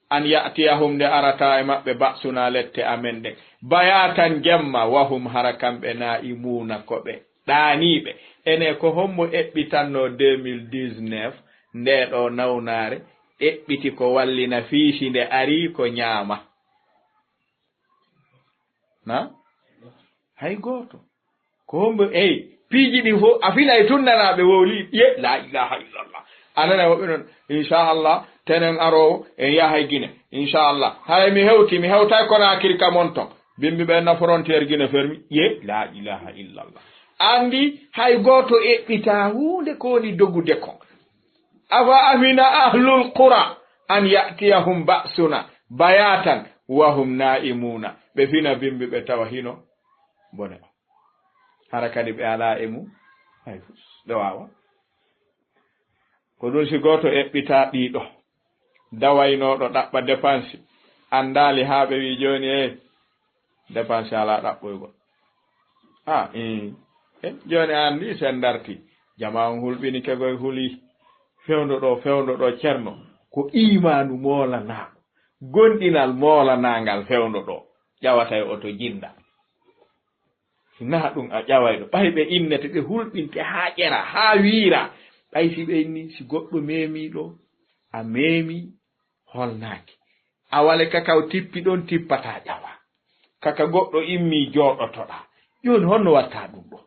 an ya'tiyahum, nde arata e maɓɓe, ba'suna, lette amen ɗen, bayatan, jemma, wa hum, hara kamɓe, na'imuuna, ko ɓe ɗaaniiɓe." Ene ko hombo eɓɓitanno deux mille dix-neuf nde ɗoo nawnaare, eɓɓiti ko wallina fii si nde arii ko ñaama? Na? Hay gooto. Ko hombo, ey, piiji ɗin fow, a filay tun nanaa ɓe wowlii, ye, la ilaha illallah. A nanay woɓɓe non, "Inchallah, tenen aroowo, en yahay Gine, inchallah. Haray mi hewti, mi hewtay Konaakiri ka mon ton. Bimbi ɓen na frontière Gine fermi." Ye, la ilaha illallah. Anndi, hay gooto eɓɓitaa huunde ko woni dogude kon. Afa amina ahlul qura an ya'tiyahum ba'suna bayatan wa hum na'imuuna. Ɓe fina bimbi, ɓe tawa hino bone on. Hara kadi ɓe alaa e mun hay fus, ɓe waawa. Ko ɗun si gooto eɓɓitaa ɗiɗo, dawaynooɗo ɗaɓɓa depansi, anndaali haa ɓe wi'i jooni, "Ee, depansi alaa ɗaɓɓoygol." Ah, ii. Eh, jooni a anndi si en dartii, jamaa on hulɓinike goy, hulii. Fewndo ɗoo, fewndo ɗoo, Cerno, ko iimaanu moolanaaɗo, gomɗinal moolanaangal fewndo ɗoo, ƴawata e oto jinda. Naa ɗun a ƴawayɗo. Ɓay ɓe innete, ɓe hulɓinte haa ƴera, haa wiira. Ɓay si ɓe inni, si goɗɗo meemii ɗoo, a meemii, holnaaki. A wale kaka o tippi ɗon, tippataa ƴawa. Kaka goɗɗo immii, jooɗotoɗaa. Jooni honno wattaa ɗun ɗoo?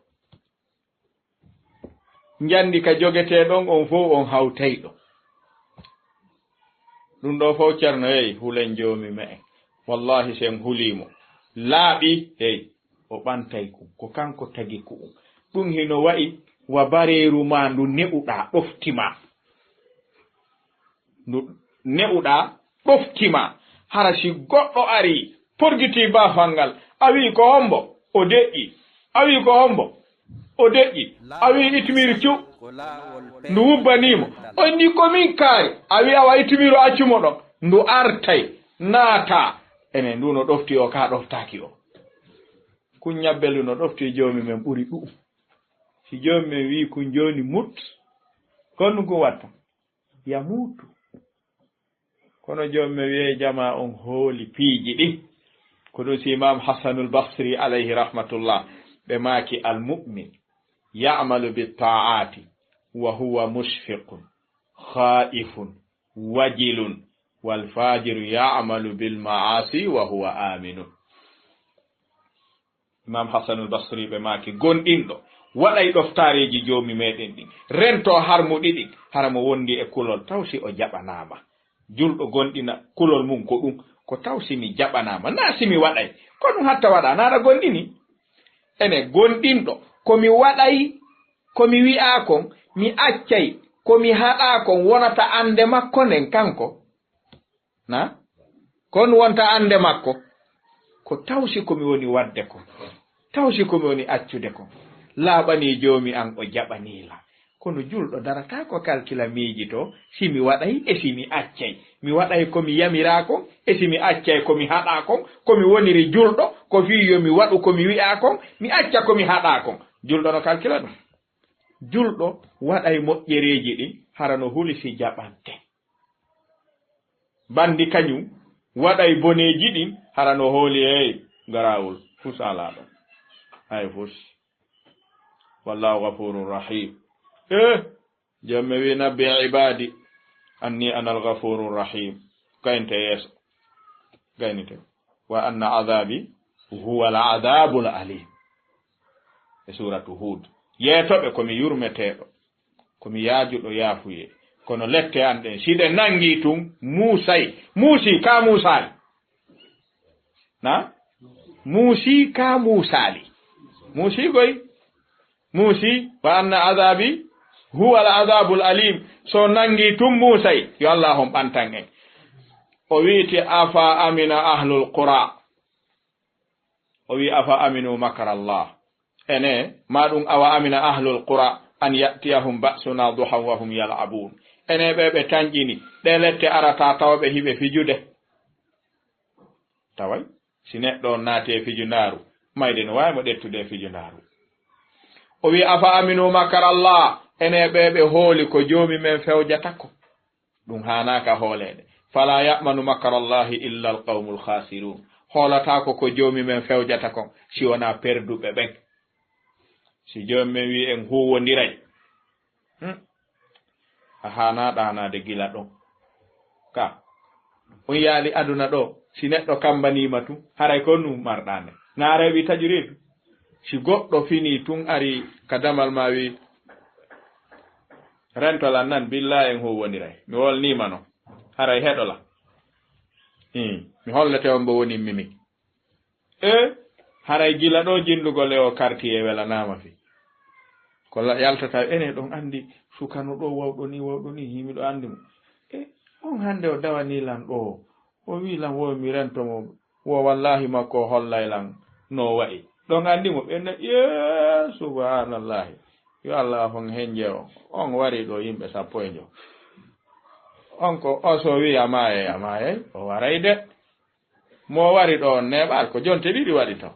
Njandi ka jogetee ɗon on fow on hawtay ɗon. Ɗun ɗoo fow Cerno, hey, hulen Joomi me'en. Wallaahi, si en hulii mo, laaɓi, hey, o ɓantay kun. Ko kanko tagi ku'un. Ɗun hino wa'i wa bareeru maa ndu ne'uɗaa ɗofti maa. Ndu ne'uɗaa ɗofti maa. Hara si goɗɗo arii, porgitii baafal ngal, a wi'i ko hombo? O deƴƴi. A wi'i ko hombo? O deƴƴi. A wi'i itmir cu. Ndu wubbanii mo. O inni ko min kaari. A wi'i awa itmir o accu mo ɗon. Ndu artay, naataa. Enen ndu no ɗofti o, ka ɗoftaaki o. Kun ñabbelu no ɗofti joomi men ɓuri ɗu'um. Si joomi men wi'i kun jooni mut, kon ɗun kun watta? Yamuutu. Kono joomi men wi'ay jamaa on hooli piiji ɗin. Ko ɗun si Imam Hassanul Basri alayhi rahmatullah ɓe maaki, al mu'min ya'malu bit ta'ati wa huwa mushfiqun, khaifun, wajilun, wal fajiru ya'malu bil ma'asi wa huwa aminun. Imam Hassanul Basri ɓe maaki, gonɗinɗo waɗay ɗoftaareeji joomi meɗen ɗin, rentoo harmuɗi ɗin, hara mo wondi e kulol, taw si o jaɓanaama. Julɗo gonɗina kulol mun ko ɗun, ko taw si mi jaɓanaama, naa si mi waɗay, ko ɗun hatta waɗa, naa aɗa gonɗini. Ene gonɗinɗo, ko mi waɗay, ko mi wi'aa kon, mi accay, ko mi haɗaa kon wonata annde makko nden kanko. Na? Kon wonta annde makko. Ko tawsi ko mi woni waɗde kon. Tawsi ko mi woni accude kon. Laaɓanii joomi an o jaɓanii la. Kono julɗo darataa ko kalkila miijitoo, si mi waɗay e si mi accay. Mi waɗay ko mi yamiraa kon, e si mi accay ko mi haɗaa kon, ko mi woniri julɗo, ko fii yo mi waɗu ko mi wi'aa kon, mi acca ko mi haɗaa kon. Julɗo no kalkila ɗun. Julɗo waɗay moƴƴereeji ɗin, hara no huli si jaɓante. Bandi kañun waɗay boneeji ɗin, hara no hooli, hey, garaawol, fus alaa ɗon. Hay fus. Wallahu ghafurur rahim. Eh, Joomi wi, "Nabbi ibaadi anni anal ghafurur rahim." Gaynte yeeso. Gaynite. "Wa anna adhabi huwa al adhabul alim." E suuratu Hud. "Yeetoɓe ko mi yurmeteeɗo, ko mi yaajuɗo yaafuyee. Kono lette an ɗen, si ɗe nanngii tun, muusay." Muusi, ka muusaali. Na? Muusi, ka muusaali. Muusi goy. Muusi, "Wa anna adhabi huwa al adhabul alim." So nanngii tun muusay, yo Allah on ɓantan en. O wi'iti, "Afa amina ahlul qura." O wi'i, "Afa aminu makara Allah." Ene, ma ɗum, "Awa amina ahlul qura an ya'tiyahum ba'suna duhan wa hum yal'abun." Ene, ɓe ɓe tanƴini, ɗe lette arata tawa ɓe hiɓe fijude. Taway, si neɗɗo on naati e fijundaaru, mayde no waawi mo ƴettude e fijundaaru. O wi'i, "Afa aminu makara Allah." Ene, ɓe ɓe hooli ko Joomi men fewjata ko. Ɗum haanaaka hooleede. "Falaa ya'manu makara Allahi illa al qawmul khasirun." Hoolataako ko Joomi men fewjata kon, si wonaa perduɓe ɓen. Si Joomi men wi'i en huuwondiray, hmm, a haanaa ɗaanaade gila ɗon. Ka, on yaali aduna ɗo, si neɗɗo kambaniima tun, haray ko nun marɗaa nden. Naa rewi tajiriidu. Si goɗɗo finii tun ari ka damal maa wi, "Rento lan nan, billaahi en huuwondiray. Mi wolniima non. Haray heɗo lan. Ii, mi hollete on mbo wonin mi min." E haray gila ɗo jindugol e o quartier welanaama fi. Ko la-, yaltata, "Ene ɗon anndi sukano ɗo wawɗo ni, wawɗo ni, himiɗo anndi mo." E on hannde o dawani lan ɗo. O wi'i lan, "Wo mi rento mo, wo wallahi makko o hollay lan no wa'i." Ɗon anndi mo, ɓen na, "Yee, subhanallahi. Yo Allah hon henje o. On wari ɗo yimɓe sappo e njo. On ko o so wi'i a maayay, a maayay, o waray de. Mo wari ɗo on neeɓaali, ko jonte ɗiɗi waɗi to."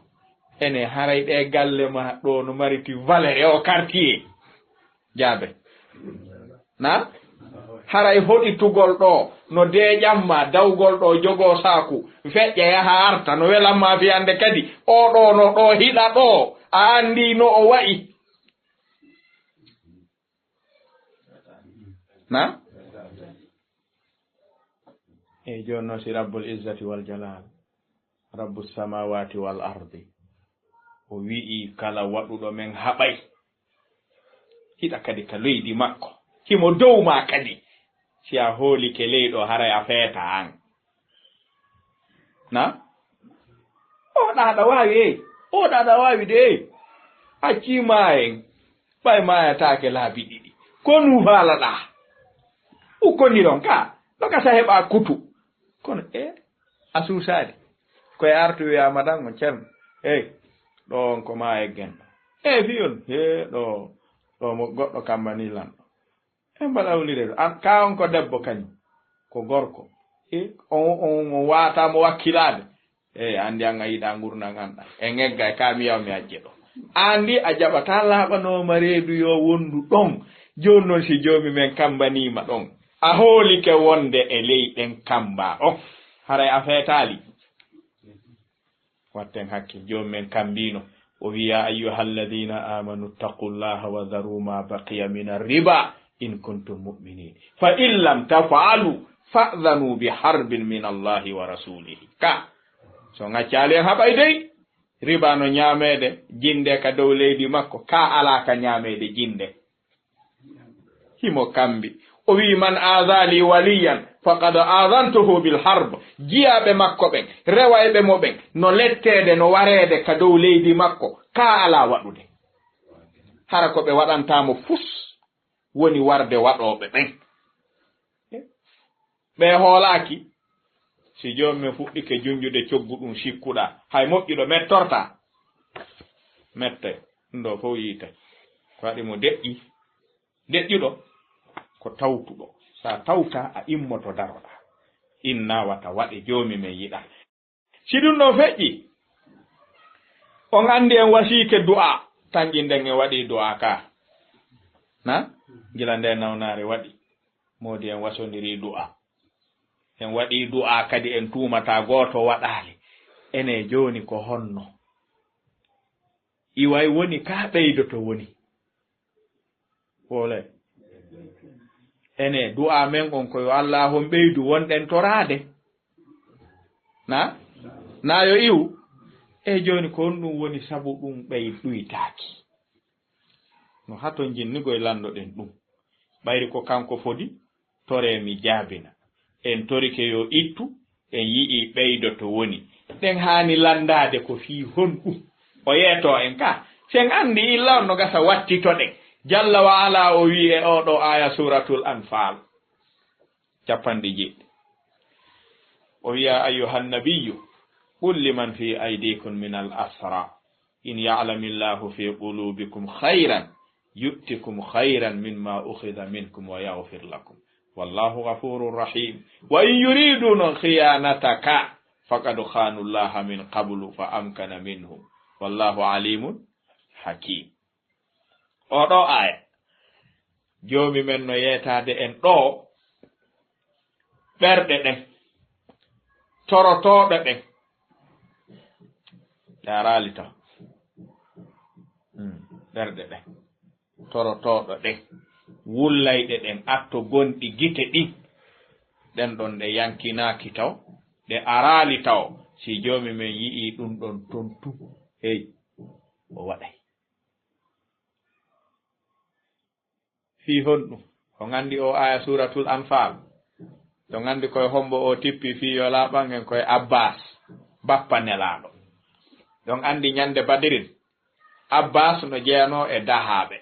Ene haray ɗe galle ma ɗo no mariti valeur e o quartier. Jaabe. Na? Haray hoɗitugol ɗo, no deeƴan ma, dawgol ɗo, jogoo saaku, feƴƴa, yaha arta, no welan ma fiyande kadi, o ɗo, no ɗo, hiɗa ɗo, a anndi no o wa'i. Na? E jooni no si Rabbul Izzati wal Jalal, Rabbus Samawati wal Ardi, o wi'i kala waɗuɗo men haɓay. Hiɗa kadi ka leydi makko. Himo dow maa kadi. Si a hoolike ley ɗo, haray a feeta an. Na? O ɗa aɗa waawi, ey. O ɗa aɗa waawi de, ey. Accii maa en. Ɓay maayataake laabi ɗiɗi. Ko nu faalaɗaa? Ukkoniron ka, no gasa heɓa kutu. Kono, e, a suusaade. Ko e artu wi'a madan on, "Ceerno, hey, ɗo on ko maa eggen ɗo." E, fii on, "He, ɗo, ɗo mo goɗɗo kambanii lanɗo." E mbaɗa wulire ɗo. An, ka on ko debbo kañum, ko gorko. E, on, on, on waata mo wakkilaade. Eey, anndi an a yiɗaa ngurndan an ɗan. E ngegga e ka mi yaw mi acce ɗo. Anndi a jaɓataa laaɓanooma reedu yo wondu ɗon. Jooni non si Joomi men kammbaniima ɗon, a hoolike wonde e ley ɗen kammbaa ɗon. Haray a feetaali. Watten hakkil, Joomi men kammbiino. O wi'i, "يا أيها الذين آمنوا اتقوا الله وذروا ما بقي من الربا إن كنتم مؤمنين فإن لم تفعلوا فأذنوا بحرب من الله ورسوله." Ka, so ngaccaali en haɓay dey, riba no ñaameede jinde ka dow leydi makko, ka alaa ka ñaameede jinde. Himo kambi. O wi'i, "من عادى لي وليا فقد آذنته بالحرب." Jiyaaɓe makko ɓen, rewayɓe mo ɓen, no letteede, no wareede ka dow leydi makko, ka alaa waɗude. Hara ko ɓe waɗantaa mo fus woni warde waɗooɓe ɓen. Ɓe hoolaaki. Si Joomi men fuɗɗike junjude coggu ɗum sikkuɗaa, hay moƴƴuɗo mettortaa. Mette, ɗum ɗoo fow yiite. Ko waɗi mo deƴƴi. Deƴƴuɗo ko tawtuɗo. Sa tawta a immoto daroɗa. Inna wata waɗe Joomi men yiɗa. Si ɗum ɗon feƴƴi, on anndi en wasiike du'a. Tanƴinden en waɗi du'a ka. Na? Gila nde nawnaare waɗi. Moodi en wasondiri du'a. En waɗi du'a kadi en tuumataa gooto waɗaali. Ene jooni ko honno? Iway woni ka ɓeydoto woni. Wole. Ene, du'a men on ko yo Alla on ɓeydu wonɗen toraade. Na? Na yo iwu? E jooni ko honɗum woni sabu ɗum ɓeyɗuytaaki? No haton jinnigo e lanndo ɗen ɗum. Ɓayri ko kanko fodi, toree mi jaabina. En torike yo ittu, en yi'ii ɓeydoto woni. Ɗen haani lanndaade ko fii honɗum. O yeetoo en ka. Sen anndi illa on no gasa wattitoɗen. Jalla wa ala o wi'i e oo ɗoo aaya Suuratul Anfaal. Cappanɗe jeeɗiɗi. O wi'a, "أيها النبي قل لمن في أيديكم من الأسرى إن يعلم الله في قلوبكم خيرا يؤتكم خيرا مما أخذ منكم ويغفر لكم والله غفور رحيم وإن يريدوا خيانتك فقد خانوا الله من قبل فأمكن منهم والله عليم حكيم." Oo ɗoo aaya, Joomi men no yeetaade en ɗoo ɓerɗe ɗen, torotooɗe ɗen, ɗe araali taw. Hmm, ɓerɗe ɗen, torotooɗo ɗen, wullayɗe ɗen, atto gonɗi gite ɗin, ɗen ɗon ɗe yankinaaki taw, ɗe araali taw. Si Joomi men yi'ii ɗum ɗon ton tun, hey, o waɗay. Fii honɗum? On anndi oo aaya Suuratul Anfaal? On anndi koye hombo o tippi fii yo laaɓan en? Koye Abbaas, bappa Nelaaɗo. On anndi ñande Badirin, Abbaas no jeyanoo e dahaaɓe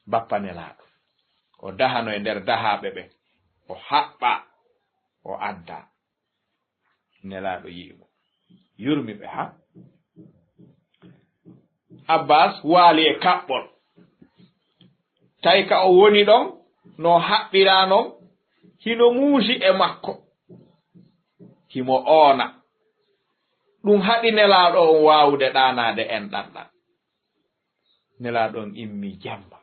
bappa Nelaaɗo. O dahano e nder dahaaɓe ɓen. O haɓɓa, o adda. Nelaaɗo yi'i mo, yurmi ɓe haa. Abbaas waali e kaɓɓol. Tawi ka o woni ɗon, no haɓɓiraa non, hino muusi e makko. Himo oona. Ɗum haɗi Nelaaɗo on waawude ɗaanaade enɗan ɗan. Nelaaɗo on immii jemma.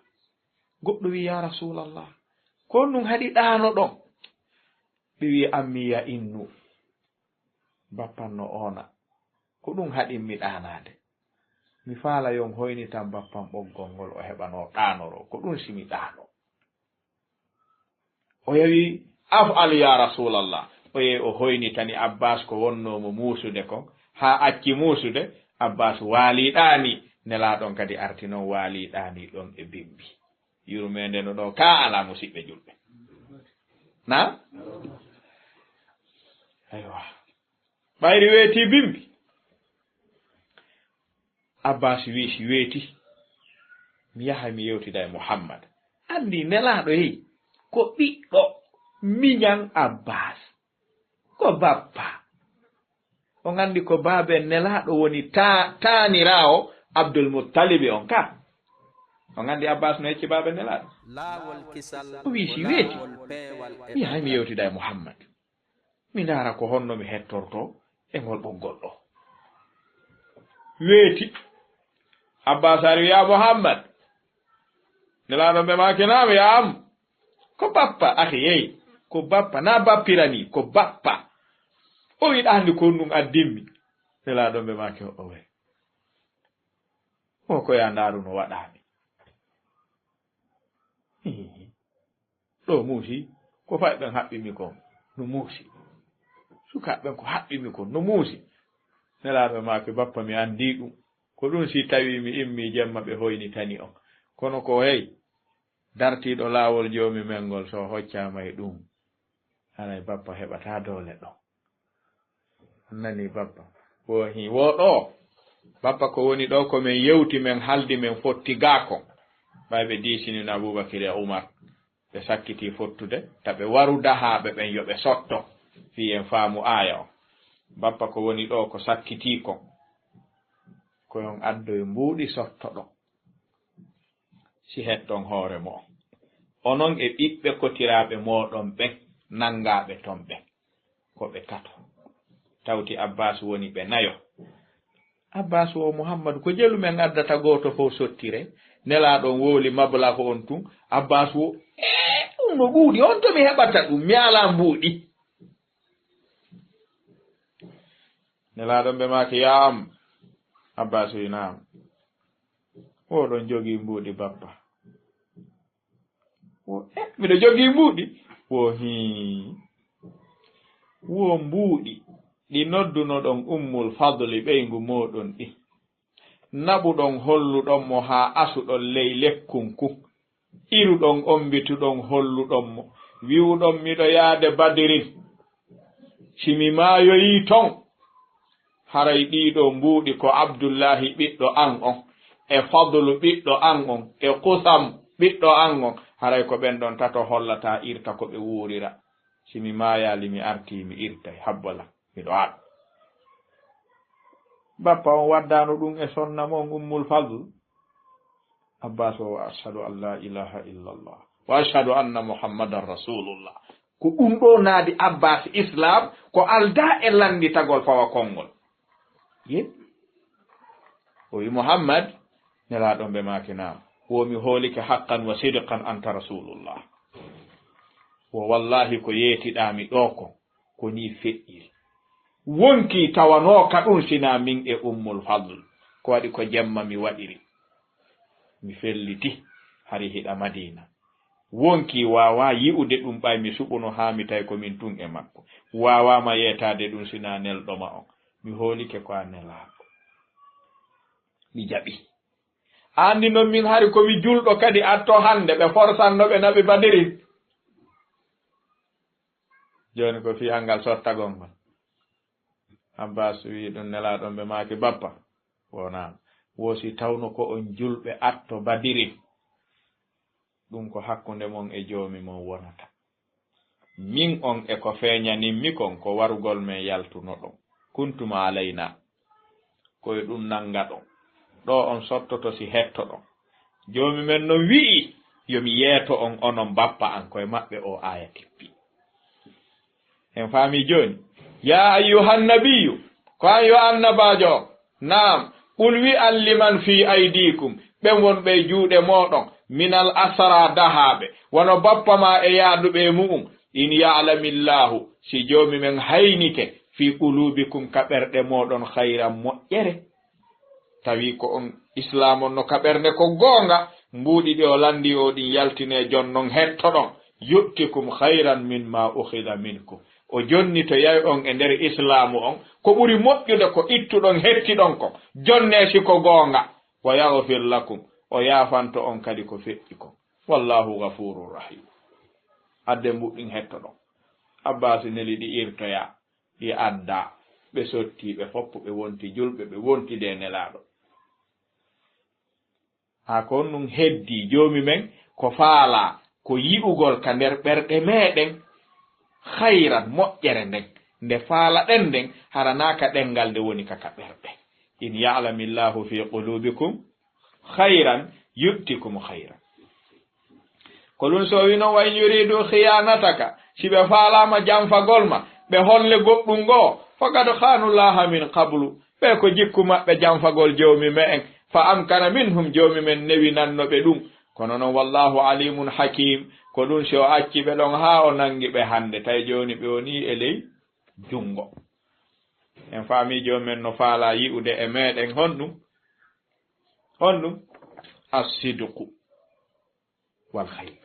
Goɗɗo wi'i, "Yaa Rasuulallah, ko honɗum haɗi ɗaanoɗon?" Ɓe wi'i, "Ammi ya innu, bappan no oona. Ko ɗum haɗimmi ɗaanaade. Mi faala yo on hoynitan bappan ɓoggol ngol o heɓa no ɗaanoroo. Ko ɗum si mi ɗaanoo." O yewi, "Af'al ya Rasuulallah." O yehi o hoynitani Abbaas ko wonnoo mo muusude kon. Haa acci muusude, Abbaas waalii ɗaanii. Nelaaɗo on kadi arti non waalii ɗaanii ɗon e bimbi. Yurmeende no ɗoo kaa alaa, musiɓɓe julɓe. Na? Aywa. Ɓayri weetii bimbi. Abbaas wi'i si weetii, Mi yahay mi yewtida e Muhammad. Anndi Nelaaɗo hey, ko ɓiɗɗo miñan Abbaas. Ko bappa. On anndi ko baaben Nelaaɗo woni taa-, taaniraawo Abdul Muttalibi on ka. On anndi Abbaas no yecci baaben Nelaaɗo? O wi'i, "Si weeti, mi yahay mi yewtida e Muhammad. Mi ndaara ko honno mi hettorto e ngol ɓoggol ɗo." Weeti. Abbaas ari, "Yaa Muhammad." Nelaaɗo ɓe maaki, "Naam, yaa am." "Ko bappa, akhi, yeey. Ko bappa, naa bappirani, ko bappa." O wi'i, "Ɗaandi ko ɗum addimmi." Nelaaɗo ɓe maaki, "O, o, wey. O, ko yaa ndaaru no waɗaami." Hihi. Ɗo muusi, ko fay ɓen haɓɓimi kon, no muusi. Sukaaɓe ɓen ko haɓɓimi kon, no muusi. Nelaaɗo maaki, "Bappa, mi anndii ɗum. Ko ɗum si tawii mi immii jemma ɓe hoynitani on. Kono ko hey, dartiiɗo laawol Joomi men ngol, so o hoccaama e ɗum, haray bappa heɓataa doole ɗon." Nani bappa? Wo hi-, wo ɗo. Bappa, ko woni ɗo, ko men yewti, men haldi, men fotti gaa kon. Ɓay ɓe diisinino Abubakir e Umar. Ɓe sakkitii fottude, ta ɓe waru dahaaɓe ɓen yo ɓe sotto. Fii en faamu aaya on. Bappa, ko woni ɗo, ko sakkitii kon. Ko on addoy mbuuɗi sotto ɗon. Si hetton hoore mo'on. Onon e ɓiɓɓe kotiraaɓe mooɗon ɓen, nanngaaɓe ton ɓen. Ko ɓe tato. Tawti Abbaas woni ɓe nayo. Abbaas wo, "Muhammadu, ko jelu men addata gooto fow sottire?" Nelaaɗo on wowli mablagu on tun. Abbaas wo, "Ee, ɗum no ɗuuɗi. On to mi heɓata ɗum? Mi alaa mbuuɗi." Nelaaɗo ɓe maaki, "Yaa am." Abbaas wi, "Naam." "Wo ɗon jogii mbuuɗi, bappa?" Wo, "Eh, miɗo jogii mbuuɗi." Wo, "Hii. Wo mbuuɗi ɗi noddunoɗon Ummul Fadli ɓeyngu mooɗon ɗi. Naɓuɗon holluɗon mo haa asuɗon ley lekkun kun. Iruɗon ombituɗon holluɗon mo. Wi'uɗon miɗo yaade Badirin. Si mi maayoyii ton, haray ɗii ɗoo mbuuɗi ko Abdullaahi ɓiɗɗo an on, e Fadlu ɓiɗɗo an on, e Kusam ɓiɗɗo an on, haray ko ɓen ɗon tato hollata irta ko ɓe wuurira. Si mi maayaali, mi artii, mi irtay, habbo lan, miɗo aɗa." Bappa on waddaano ɗum e sonna mon Ummul Fadl. Abbas o, "Wa ashhadu an la ilaha illallah, wa ashhadu anna Muhammadan rasulullah." Ko ɗum ɗo naadi Abbas Islam, ko aldaa e lannditagol fawa konngol. Ye? O wi, "Muhammad, Nelaaɗo mbe maaki, naam. Wo mi hoolike haqqan wa sidqan anta rasulullah. Wo wallahi ko yeetiɗaa mi ɗoo kon, ko nii feƴƴiri. Wonkii tawanooka ɗum sinaa min e Ummul Fadl. Ko waɗi ko jemma mi waɗiri. Mi felliti, hari hiɗa Madiina. Wonkii waawaa yi'ude ɗum ɓay mi suɓuno haa mi tawi ko min tun e makko. Waawaama yeetaade ɗum sinaa nelɗo ma on. Mi hoolike ko a Nelaaɗo." Mi jaɓi. Anndi non min hari ko mi julɗo kadi atto hannde ɓe forsanno ɓe naɓi Badirin. Jooni ko fii anngal sottagol ngol. Abbas wi'i ɗum Nelaaɗo mbe maaki, "Bappa, wonaa. Wo si tawno ko on julɓe atto Badirin, ɗum ko hakkunde mon e Joomi mon wonata. Min on e ko feeñanimmi kon ko warugol men yaltunoɗon. Kuntum alayna. Ko e ɗum nanngaɗon. Ɗo on sottoto si hettoɗon. Joomi men non wi'i, yo mi yeeto on onon bappa an." Ko e maɓɓe o aaya tippi. En faami jooni? "Yaa ayyuhan nabiyyu," ko an yo annabaajo on. "Naam, qul," wi'an, "liman fii aydiikum," ɓen wonɓe e juuɗe mooɗon, "minal asraa," dahaaɓe, wano bappa maa e yaaduɓe e mu'un, "in ya'lamillaahu," si Joomi men haynike, "fii quluubikum," ka ɓerɗe mooɗon, "khayran," moƴƴere. Tawi ko on Islaam on no ka ɓernde ko goonga, mbuuɗi ɗi o lanndii o ɗin yaltinee jon non hettoɗon, "yu'tikum khayran mimma ukhidha minkum." O jonnitoyay on e nder Islaamu on ko ɓuri moƴƴude ko ittuɗon hettiɗon kon, jonnee si ko goonga, "wa yaghfir lakum," o yaafanto on kadi ko feƴƴi kon. "Wallahu ghafurur rahim." Adde mbuuɗi ɗin hettoɗon. Abbaasi neli ɗi irtoyaa. Ɗi addaa, ɓe sottii, ɓe fof ɓe wonti julɓe, ɓe wontidi e Nelaaɗo. Haa ko honɗun heddii Joomi men ko faalaa ko yi'ugol ka nder ɓerɗe meɗen khayran, moƴƴere nden, nde faalaɗen nden, hara naa ka ɗemngal nde woni ka ka ɓerɗe. In ya'lamillahu fi qulubikum khayran yu'tikum khayran. Ko ɗun si o wi'no, "Wa in yuridu khiyanataka," si ɓe faalaama janfagol ma, ɓe holle goɗɗun goo, "faqad khanu Allaha min qablu," ɓe ko jikku maɓɓe janfagol Joomi me'en, "fa amkana minhum," Joomi men newinanno ɓe ɗun. Kono non, "wallahu alimun hakim," ko ɗun si o acci ɓe ɗon haa o nangi ɓe hande, tawi jooni ɓe wonii e ley jungo. En faamii Joomi men no faalaa yi'ude e meɗen honɗun? Honɗun? As-sidqu wal khayr.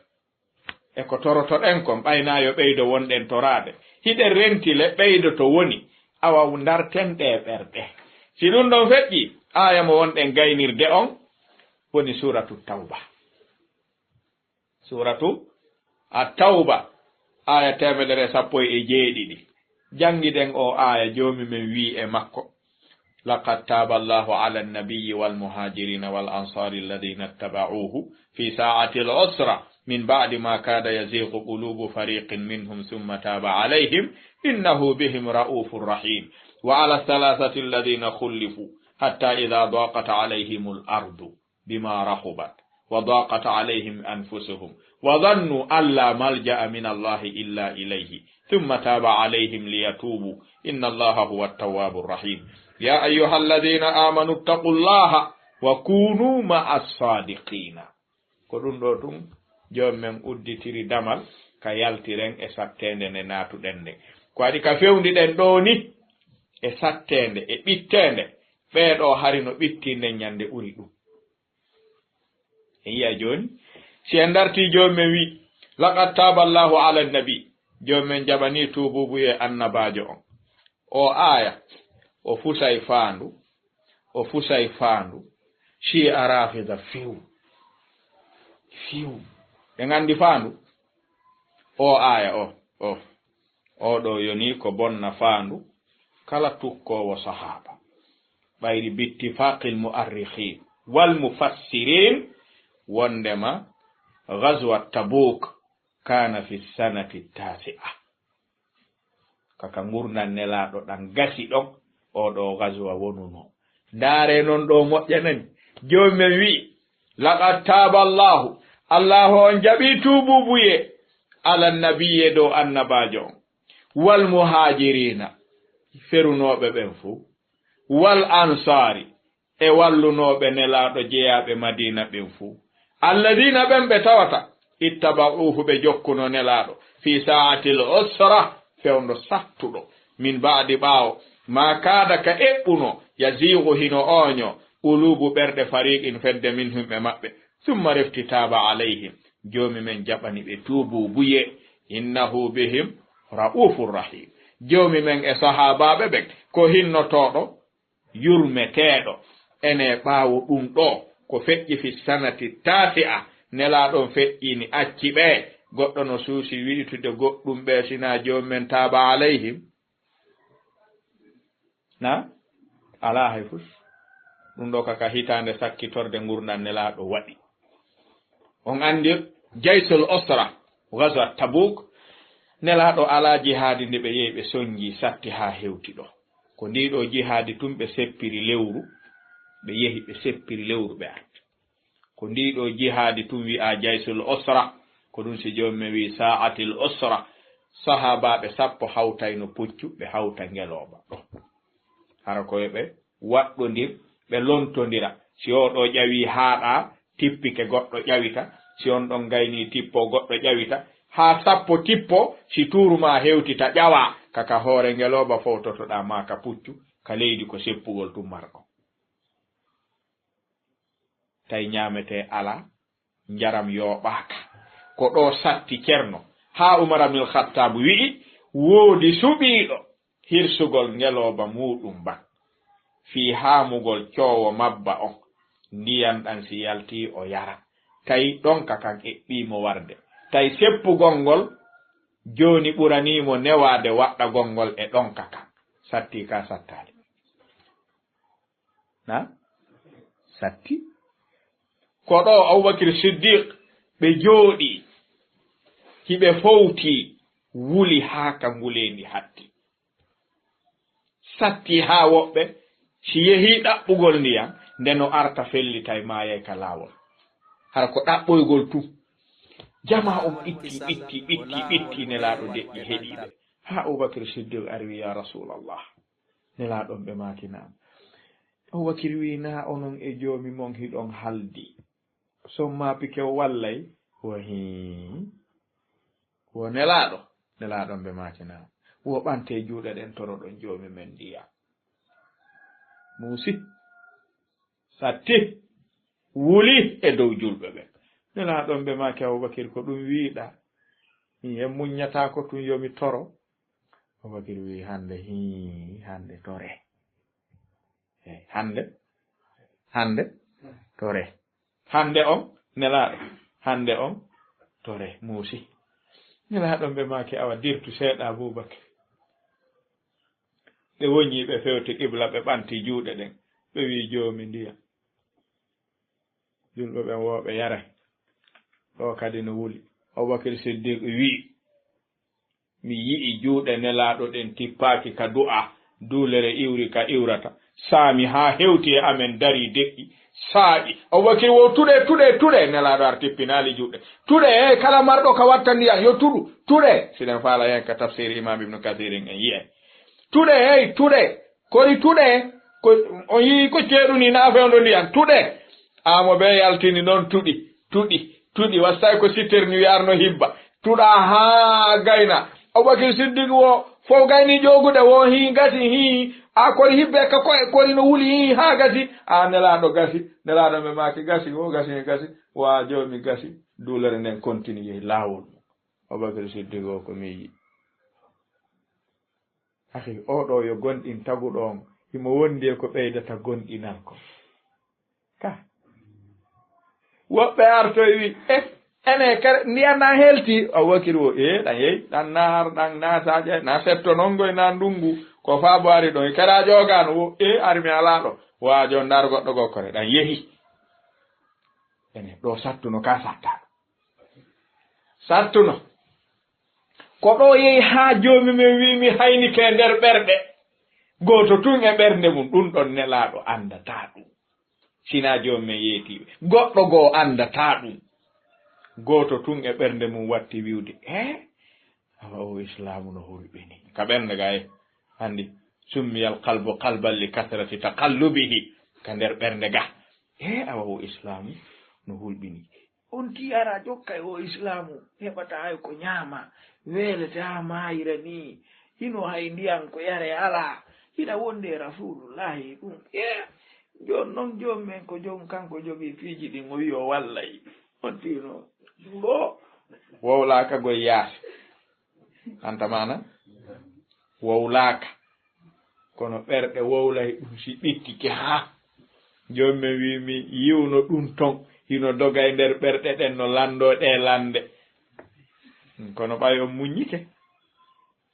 E ko torotoɗen kon, ɓay naa yo ɓeydo wonɗen toraade. Hiɗen renti le ɓeydo to woni, awa ndarten ɗee ɓerɗe. Si ɗun ɗon feƴƴi, aaya mo wonɗen gaynirde on woni Suuratu Tawba. Suuratu At-Tawba, aaya teemedere e sappo e jeeɗiɗi. Janngiɗen oo aaya, Joomi men wi'i e makko, "Laqad taaba Allahu ala an-nabiyyi wal muhaajirina wal ansaari alladhina ittaba'uhu fi sa'ati al-usra min ba'di ma kada yazighu qulubu fariqin minhum thumma taaba alayhim innahu bihim ra'ufur rahim. Wa ala ath-thalathati alladhina khullifu hatta idha daqat alayhimul ardu bima rahubat, wa daqat alayhim anfusuhum, wa dhannu an la malja'a min Allahi illa ilayhi, thumma taba alayhim liyatubu, inna Allaha huwa at-tawwabur rahim. Ya ayyuhalladhina amanu ittaqullaha wa kunu ma'as sadiqina." Ko ɗun ɗoo tun Joomi men udditiri damal ka yaltiren e satteende nde naatuɗen nden. Ko waɗi ka fewndiɗen ɗoo ni e satteende e ɓitteende, ɓee ɗoo hari no ɓittinden ñande ɓuri ɗun. En yi'a jooni, si en dartii Joomi men wi'i, "Laqad taaba Allahu ala nabi," Joomi men jaɓanii tuubuubuyee annabaajo on. Oo aaya, o fusay faandu, o fusay faandu, Shi'a Rafida few, few. Ɓe nganndi faandu? Oo aaya, o, o, oo ɗoo yonii ko bonna faandu kala tukkoowo sahaaba. Ɓayri bittifaqil mu'arrikhin wal mufassirin wondema Ghazwat Tabuk kana fi sanati tasi'a. Ka ka ngurndan Nelaaɗo ɗan gasi ɗon, oo ɗoo gazwa wonunoo. Ndaaree non ɗoo moƴƴa nani. Joomi men wi'i, "Laqad taaba Allahu," Allaahu on jaɓii tuubuubuyee, "ala nabiyyi," dow annabaajo on, "wal muhaajiriina," ferunooɓe ɓen fuu, "wal ansaari," e wallunooɓe Nelaaɗo jeyaaɓe Madiina ɓen fuu. "Alladiina," ɓen ɓe tawata, "ittaba'uuhu," ɓe jokkuno Nelaaɗo, "fii saa'atil usra," fewndo sattuɗo, "min ba'di," ɓaawo, "maa kaada," ka eɓɓuno, "yaziigu," hino ooñoo, "quluubu," ɓerɗe, "fariiqin," fedde, "minhum," ɓe maɓɓe, "summa," refti, "taaba alayhim," Joomi men jaɓani ɓe tuubuubuyee, "innahu bihim ra'uufur rahiim," Joomi men e sahaabaaɓe ɓen ko hinnotooɗo, yurmeteeɗo. Enee, ɓaawo ɗun ɗoo, ko feƴƴi fi sanati taasi'a, Nelaaɗo on feƴƴini, acci ɓe, goɗɗo no suusi wi'utude goɗɗun ɓe, si naa Joomi men taaba alayhim? Na? Alaa hay fus. Ɗun ɗoo ka, ka hitaande sakkitorde ngurndan Nelaaɗo waɗi. On anndi jaysul usra, ghazwat Tabuk, Nelaaɗo alaa jihaadi ndi ɓe yehi ɓe sonjii satti haa hewti ɗoo. Ko ndii ɗoo jihaadi tun ɓe seppiri lewru, ɓe yehi ɓe seppiri lewru ɓe arti. Ko ndii ɗoo jihaadi tun wi'aa jaysul usra, ko ɗun si Joomi men wi'i saa'atil usra, sahaabaaɓe sappo hawtayno puccu, ɓe hawta ngelooba. Hara ko yo ɓe waɗɗondir, ɓe lontondira. Si oo ɗoo ƴawii haaɗaa, tippike, goɗɗo ƴawita. Si on ɗon gaynii tippoo, goɗɗo ƴawita. Haa sappo tippoo, si tuuru maa hewtita ƴawaa, ka ka hoore ngelooba fowtotoɗaa maa ka puccu, ka leydi ko seppugol tun marɗon. Tawi ñaametee alaa, njaram yooɓaaka. Ko ɗoo satti Cerno, haa Umar Abnul Khattaab wi'i, woodi suɓiiɗo hirsugol ngelooba muuɗum ban, fii haamugol coowo mabba on, ndiyan ɗan si yaltii o yara. Tawi ɗonka kan eɓɓii mo warde. Tawi seppugol ngol jooni ɓuranii mo newaade waɗɗagol ngol e ɗonka kan. Satti ka sattaali. Na? Satti. Ko ɗoo Abubakir Siddiq ɓe jooɗii, hiɓe fowtii, wuli haa ka nguleendi hatti. Satti haa woɓɓe, si yehii ɗaɓɓugol ndiyan, nde no arta fellitay maayay ka laawol. Hara ko ɗaɓɓoygol tun. Jamaa on ɓitti, ɓitti, ɓitti, ɓitti, Nelaaɗo deƴƴi heɗii ɓe. Haa Abubakir Siddiq ari wi'i, "Yaa Rasuulallah." Nelaaɗo on ɓe maaki, "Naam." Abubakir wi'i, "Naa onon e Joomi mon hiɗon haldi? So on maapike o wallay?" Wo hii. Wo Nelaaɗo. Nelaaɗo on ɓe maaki, "Naam." Wo ɓantee juuɗe ɗen toroɗon Joomi men ndiyan. Muusi. Satti. Wuli e dow julɓe ɓen. Nelaaɗo on ɓe maaki, "Abubakir, ko ɗum wi'iɗaa? Min en muññataako tun yo mi toro?" Abubakir wi'i, "Hannde, hii, hannde tore." Eey, hannde, hannde tore. Hannde on, Nelaaɗo, hannde on tore, muusi. Nelaaɗo on ɓe maaki, "Awa dirtu seeɗa, Abubakir." Ɓe woñii, ɓe fewti qibla, ɓe ɓanti juuɗe ɗen, ɓe wi'i, "Joomi ndiyan." Julɓe ɓen wo ɓe yaray. Ɗoo kadi no wuli. Abubakir Siddiq wi'i, "Mi yi'i juuɗe Nelaaɗo ɗen tippaaki ka du'a, duulere iwri ka iwrata. Saami haa hewti e amen, darii deƴƴi, saaƴi." Abubakir wo, "Tuɗee, tuɗee, tuɗee." Nelaaɗo ar tippinaali juuɗe. "Tuɗee, hey, kala marɗo ka watta ndiyan, yo tuɗu. Tuɗee." Si ɗen faala hen ka tafsir Imaam Ibnu Kasirin en yi'ay. "Tuɗee, hey, tuɗee." Kori tuɗee, ko on yi'i ko ceeɗu ni na fewndo ndiyan, tuɗee. Aamo ɓe yaltini non, tuɗi, tuɗi, tuɗi, wassay ko siterni wi'arno hibba. Tuɗa haa gayna. Abubakir Siddiq wo, fow gayni ƴoogude wo, hii gasi, hii, a kori hibbe ka ko'e, kori no wuli, hii, haa gasi. A Nelaaɗo gasi, Nelaaɗo ɓe maaki gasi, wo gasi, gasi, wa Joomi gasi. Duulere nden kontini yehi laawol mum. Abubakir Siddiq wo ko miiji. Akhi, oo ɗoo yo gonɗin taguɗo on, himo wondi e ko ɓeydata gonɗinal kon. Ka. Woɓɓe artoy wi, "Eh, ene kare, ndiyan ɗan helti." Abubakir wo, "Eh, ɗan yehi, ɗan na har, ɗan na saaƴe, na setto non ngoy na ndungu, ko faa bo ari ɗon, e kara ƴoogaano wo, eh, ari mi alaa ɗo." Waajo on ndaar goɗɗo goo kore, ɗan yehi. Ene, ɗoo sattuno ka satta. Sattuno. Ko ɗoo yehi haa Joomi men wi'i mi haynike nder ɓerɗe. Gooto tun e ɓernde mum, ɗun ɗon Nelaaɗo anndataa ɗun. Sinaa Joomi men yeetiiɓe. Goɗɗo goo anndataa ɗun. Gooto tun e ɓernde mum watti wi'ude, "Eh? Awa o Islaamu no hulɓini." Ka ɓernde ga, eh, anndi, "Summiyal qalbu qalban li kasrati taqallubihi." Ka nder ɓernde ga. "Eh, awa o Islaamu no hulɓini." On tiyara jokka e o Islaamu, heɓata hay ko ñaama, weelete haa maayira nii. Hino hay ndiyan ko yare alaa. Hina wonde e Rasuulullaahi ɗum. Eh, jooni non joom men ko joom kanko jogii piiji ɗin, o wi'i o wallay. On tino. Ngo. Wowlaaka goy yaasi. Anta maana? Wowlaaka. Kono ɓerɗe wowlay ɗum si ɓittike haa. Jooni men wi'i mi yi'uno ɗum ton, hino doga e nder ɓerɗe ɗen no lanndoo ɗee lannde. Kono ɓay on muññike,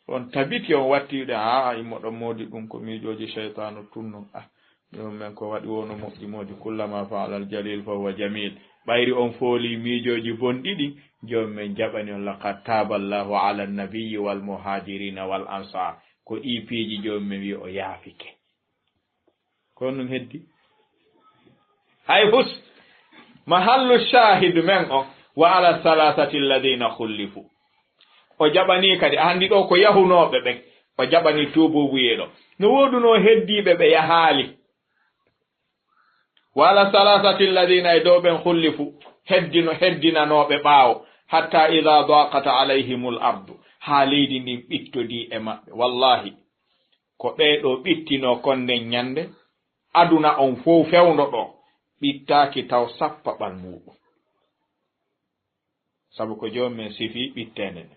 on tabiti, on watti wi'ude, "Haa, immo ɗon moodi, ɗum ko miijooji seytaanu tun non." Ah, jooni men ko waɗi woo no moƴƴi moodi, "Kullama fa'ala al-jalil fa huwa jamil." Ɓayri on fooli miijooji bonɗi ɗin, jooni men jaɓani on, "Laqad taba Allahu ala nabiyyi wal muhajirina wal ansar." Ko ɗii piiji jooni men wi'i o yaafike. Ko honɗum heddi? Hay fus. Mahallu shaahidu men on, "Wa ala salasati alladhina khullifu." O jaɓanii kadi, a anndi ɗoo ko yahunooɓe ɓen, o jaɓanii tuubuubuyee ɗoo. No woodunoo heddiiɓe ɓe yahaali. "Wa ala salasati alladhina", e dow ɓen, "khullifu", heddino, heddinanooɓe ɓaawo, "hatta idha daqat alayhimul ardu", haa leydi ndin ɓittodii e maɓɓe. Wallahi, ko ɓee ɗoo ɓittinoo kon nden ñannde, aduna on fow fewndo ɗoo, ɓittaaki taw sappaɓal muuɗum. Sabu ko Joomi men sifii ɓitteende nden.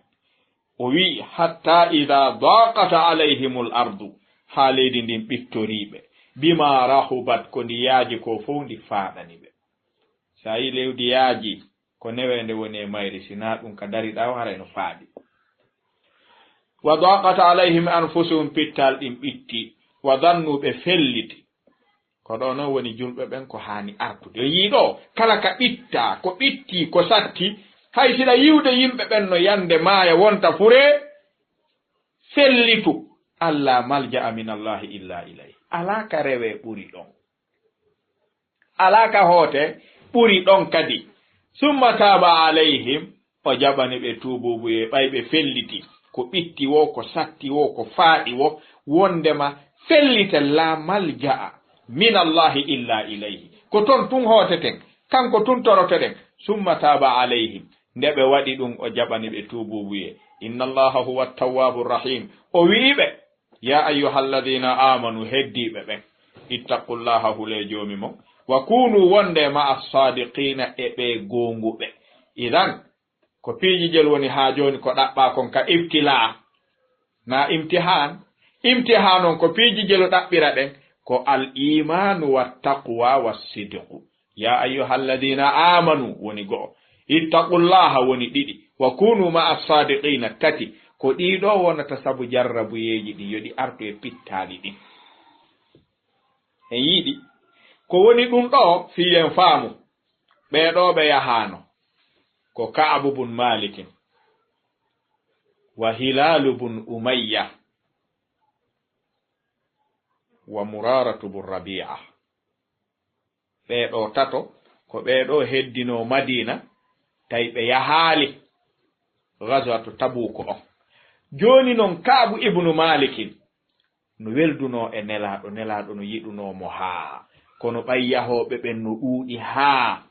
O wi'i, "Hatta idha daqat alayhimul ardu", haa leydi ndin ɓittorii ɓe, "bima rahubat", ko ndi yaaji ko fow ndi faaɗani ɓe. Si a yii leydi yaaji, ko neweende woni e mayri, si naa ɗum ka dariɗaa o haray no faaɗi. "Wa daqat alayhim anfusuhum", pittal ɗin ɓitti, "wa dhannu", ɓe felliti. Ko ɗoo non woni julɓe ɓen ko haani artude. Yo yii ɗoo, kala ka ɓittaa, ko ɓittii, ko satti, hay siɗa yi'ude yimɓe ɓen no yande maaya wonta furee, fellitu. Alla malja'a min Allahi illa ilayh. Alaa ka rewee ɓuri ɗon. Alaa ka hootee ɓuri ɗon kadi. Summa taaba alayhim, o jaɓani ɓe tuubuubuyee, ɓay ɓe felliti. Ko ɓitti woo, ko satti woo, ko faaɗi woo, wondema fellite, la malja'a min Allahi illa ilayhi. Ko ton tun hooteten, kanko tun torotoɗen. Summa taaba alayhim, nde ɓe waɗi ɗun, o jaɓani ɓe tuubuubuyee. Inna Allaha huwa tawwaabu rahim. O wi'i ɓe, yaa ayyuhalladina aamanu, heddiiɓe ɓen, ittaqullaha, hulee Joomi mon, wa kuunu, wonde ma'a saadiqiina, e ɓe goonguɓe. Idan, ko piiji jelu woni haa jooni ko ɗaɓɓaa kon ka ibtilaa, na imtihaan. Imtihaan on ko piiji jelu ɗaɓɓira ɗen, ko al iimaanu wa taqwa wa sidqu. Yaa ayyuhalladina aamanu woni go'o, ittaqullaha woni ɗiɗi, wa kuunu ma'a saadiqiina tati. Ko ɗii ɗoo wonata sabu jarrabuyeeji ɗin, yo ɗi artu e pittaali ɗin. En yiɗi. Ko woni ɗun ɗoo, fii en faamu. Ɓee ɗoo ɓe yahaano. Ko Ka'abu bun Maalikin, wa Hilaalu bun Umayya, wa Muraaratu bun Rabi'a. Ɓee ɗoo tato, ko ɓee ɗoo heddinoo Madiina, tawi ɓe yahaali Gazwatu Tabuuku on. Jooni non, Ka'abu ibnu Maalikin, no weldunoo e Nelaaɗo, Nelaaɗo no yiɗunoo mo haa, kono ɓay yahooɓe ɓen no ɗuuɗi haa.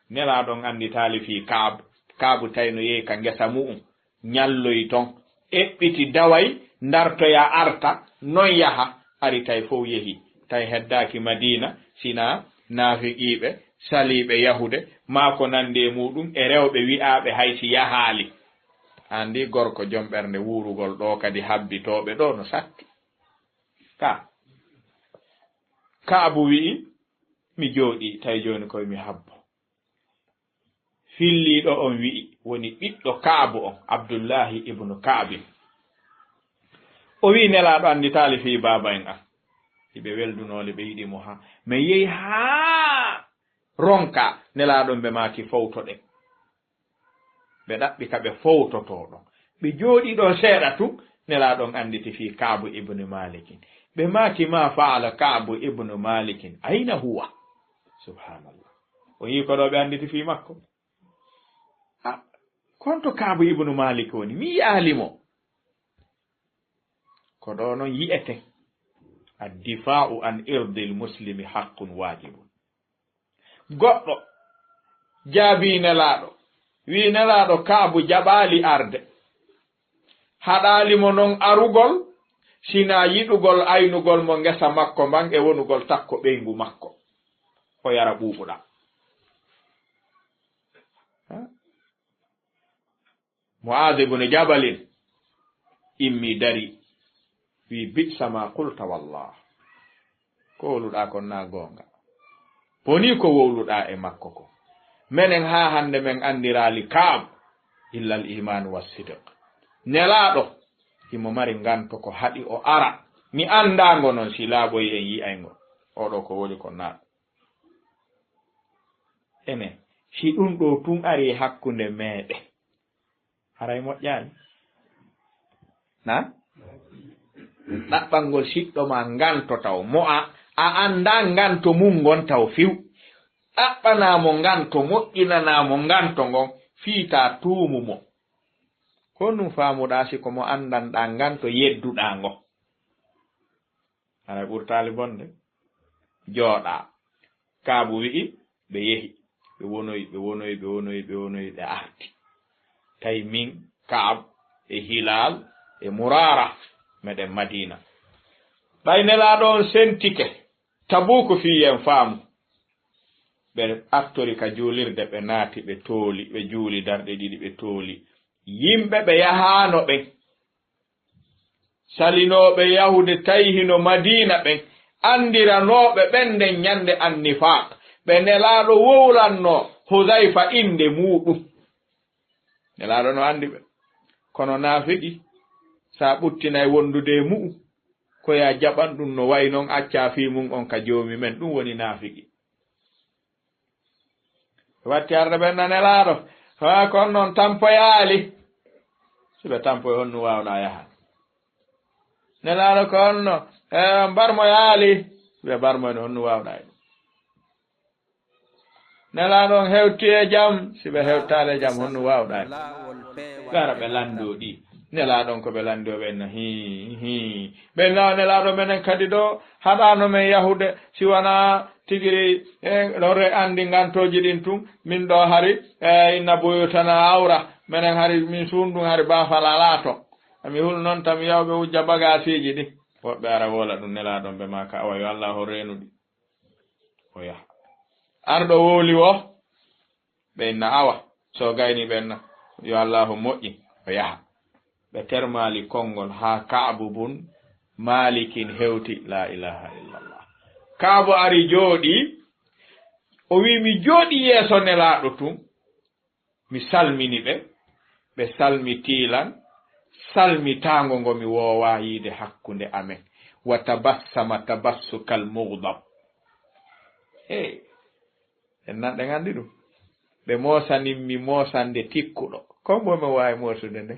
Nelaaɗo on annditaali fii Ka'ab, Ka'abu tawi no yehi ka ngesa mu'un, ñalloyi ton, eɓɓiti daway, ndartoya arta, non yaha, ari tawi fow yehi, tawi heddaaki Madiina, sinaa naafiqiiɓe, saliiɓe yahude, maa ko nanndi e muuɗun, e rewɓe wi'aaɓe hay si yahaali. Anndi gorko jom ɓernde wuurugol ɗoo kadi habbitooɓe ɗoo no satti. Ka, Ka'abu wi'i, mi jooɗii, tawi jooni koy mi habbo. Filliiɗo on wi'i, woni ɓiɗɗo Ka'abu on, Abdullaahi ibnu Ka'abin. O wi'i, Nelaaɗo annditaali fii baaba en an. Hiɓe weldunoo le, ɓe yiɗi mo haa. Men yehi haa ronka, Nelaaɗo on ɓe maaki fowtoɗen. Ɓe ɗaɓɓi ka ɓe fowtotoo ɗon. Ɓe jooɗii ɗon seeɗa tun, Nelaaɗo on annditi fii Ka'abu ibnu Maalikin. Ɓe maaki, maa fa'ala Ka'abu ibnu Maalikin? Ayna huwa? Subhaanallah. O yii ko ɗoo ɓe annditi fii makko. A, kon to Ka'abu ibnu Maalik woni? Mi yi'aali mo. Ko ɗoo non yi'ete. Addifaa'u an irdil muslimi haqqun waajibun. Goɗɗo jaabii Nelaaɗo, wi'i, Nelaaɗo, Ka'abu jaɓaali arde. Haɗaali mo non arugol, sinaa yiɗugol aynugol mo ngesa makko mban e wonugol takko ɓeyngu makko. O yara ɓuuɓuɗaa. Ha? Mu'aaz ibn Jabalin immii darii, wi'i, "Bi'sa ma qulta wallah." Ko wowluɗaa kon naa goonga? Bonii ko wowluɗaa e makko kon. Menen haa hande men andiraali Ka'ab illa al iman wa sidq. Nelaaɗo himo mari nganto ko haɗi o ara. Mi andaa ngo non si laaɓoyi en yi'ay ngo. Oo ɗoo ko wowli kon naa. Enen, si ɗun ɗoo tun arii hakkunde meeɗen, haray moƴƴaali. Na? Ɗaɓɓangol siɗɗo maa nganto taw, mo a, a andaa nganto mun ngon taw fiw. Ɗaɓɓanaa mo nganto, moƴƴinanaa mo nganto ngon, fii taa tuumu mo. Honɗun faamuɗaa si ko mo andanɗaa nganto yedduɗaa ngo? Haray ɓurtaali bonde. Jooɗaa. Kaabu wi'i, ɓe yehi. Ɓe wonoyi, ɓe wonoyi, ɓe wonoyi, ɓe wonoyi, ɓe arti. Tawi min, Ka'ab, e Hilaal, e Muraara, meɗen Madiina. Ɓay Nelaaɗo on sentike Tabuuku fii en faamu. Ɓe artori ka juulirde, ɓe naati, ɓe tooli, ɓe juuli darɗe ɗiɗi, ɓe tooli. Yimɓe ɓe yahaano ɓen, salinooɓe yahude tawi hino Madiina ɓen, andiranooɓe ɓen nden ñande Annifaaq, ɓe Nelaaɗo wowlanno Hudayfa innde muuɗum. Nelaaɗo no andi ɓe. Kono naafiqi, sa ɓuttinay wondude e mu'u, ko yo a jaɓan ɗum no wayi non, accaa fii mun on ka Joomi men, ɗum woni naafiki. Watti arde ɓen na Nelaaɗo, haa kon non tampoyaali. Si ɓe tampoy, honno waawɗaa yaha? Nelaaɗo ko honno, e, mbarmoyaali. Si ɓe mbarmoy, honno waawɗaa e ɗum? Nelaaɗo on hewti e jam, si ɓe hewtaali e jam, honno waawɗaa e ɗum? Gara ɓe lanndoo ɗi. Nelaaɗo on ko ɓe lanndoo ɓen na, hii, hii. Ɓen na, Nelaaɗo, menen kadi ɗoo, haɗaano men yahude, si wanaa tigiri, e, ɗon re anndi ngantooji ɗin tun, min ɗoo hari, e, inna buyutana awra, menen hari, min suudu ndun hari baafal alaa ton. Ami hul non tan mi yawa ɓe wujja bagaasiiji ɗin. Woɓɓe ara woola ɗum Nelaaɗo on, ɓe maaka, awa yo Allaahu reenu ɗi. O yaha. Arɗo wowli woo, ɓe inna awa, so gayni ɓen na, yo Allaahu moƴƴin, o yaha. Ɓe termaali konngol haa Ka'bu bun Maalikin hewti, laa ilaaha illallah. Ka'bu ari jooɗii, o wi'i, mi jooɗii yeeso Nelaaɗo tun, mi salmini ɓe, ɓe salmitii lan, salmitaango ngo mi woowaa yiide hakkunde amen. Wa tabassama tabassukal mughdab. Hey, en nan ɗen anndi ɗum. Ɓe moosanin mi moosande tikkuɗo. Kon mo men waawi moosude nde?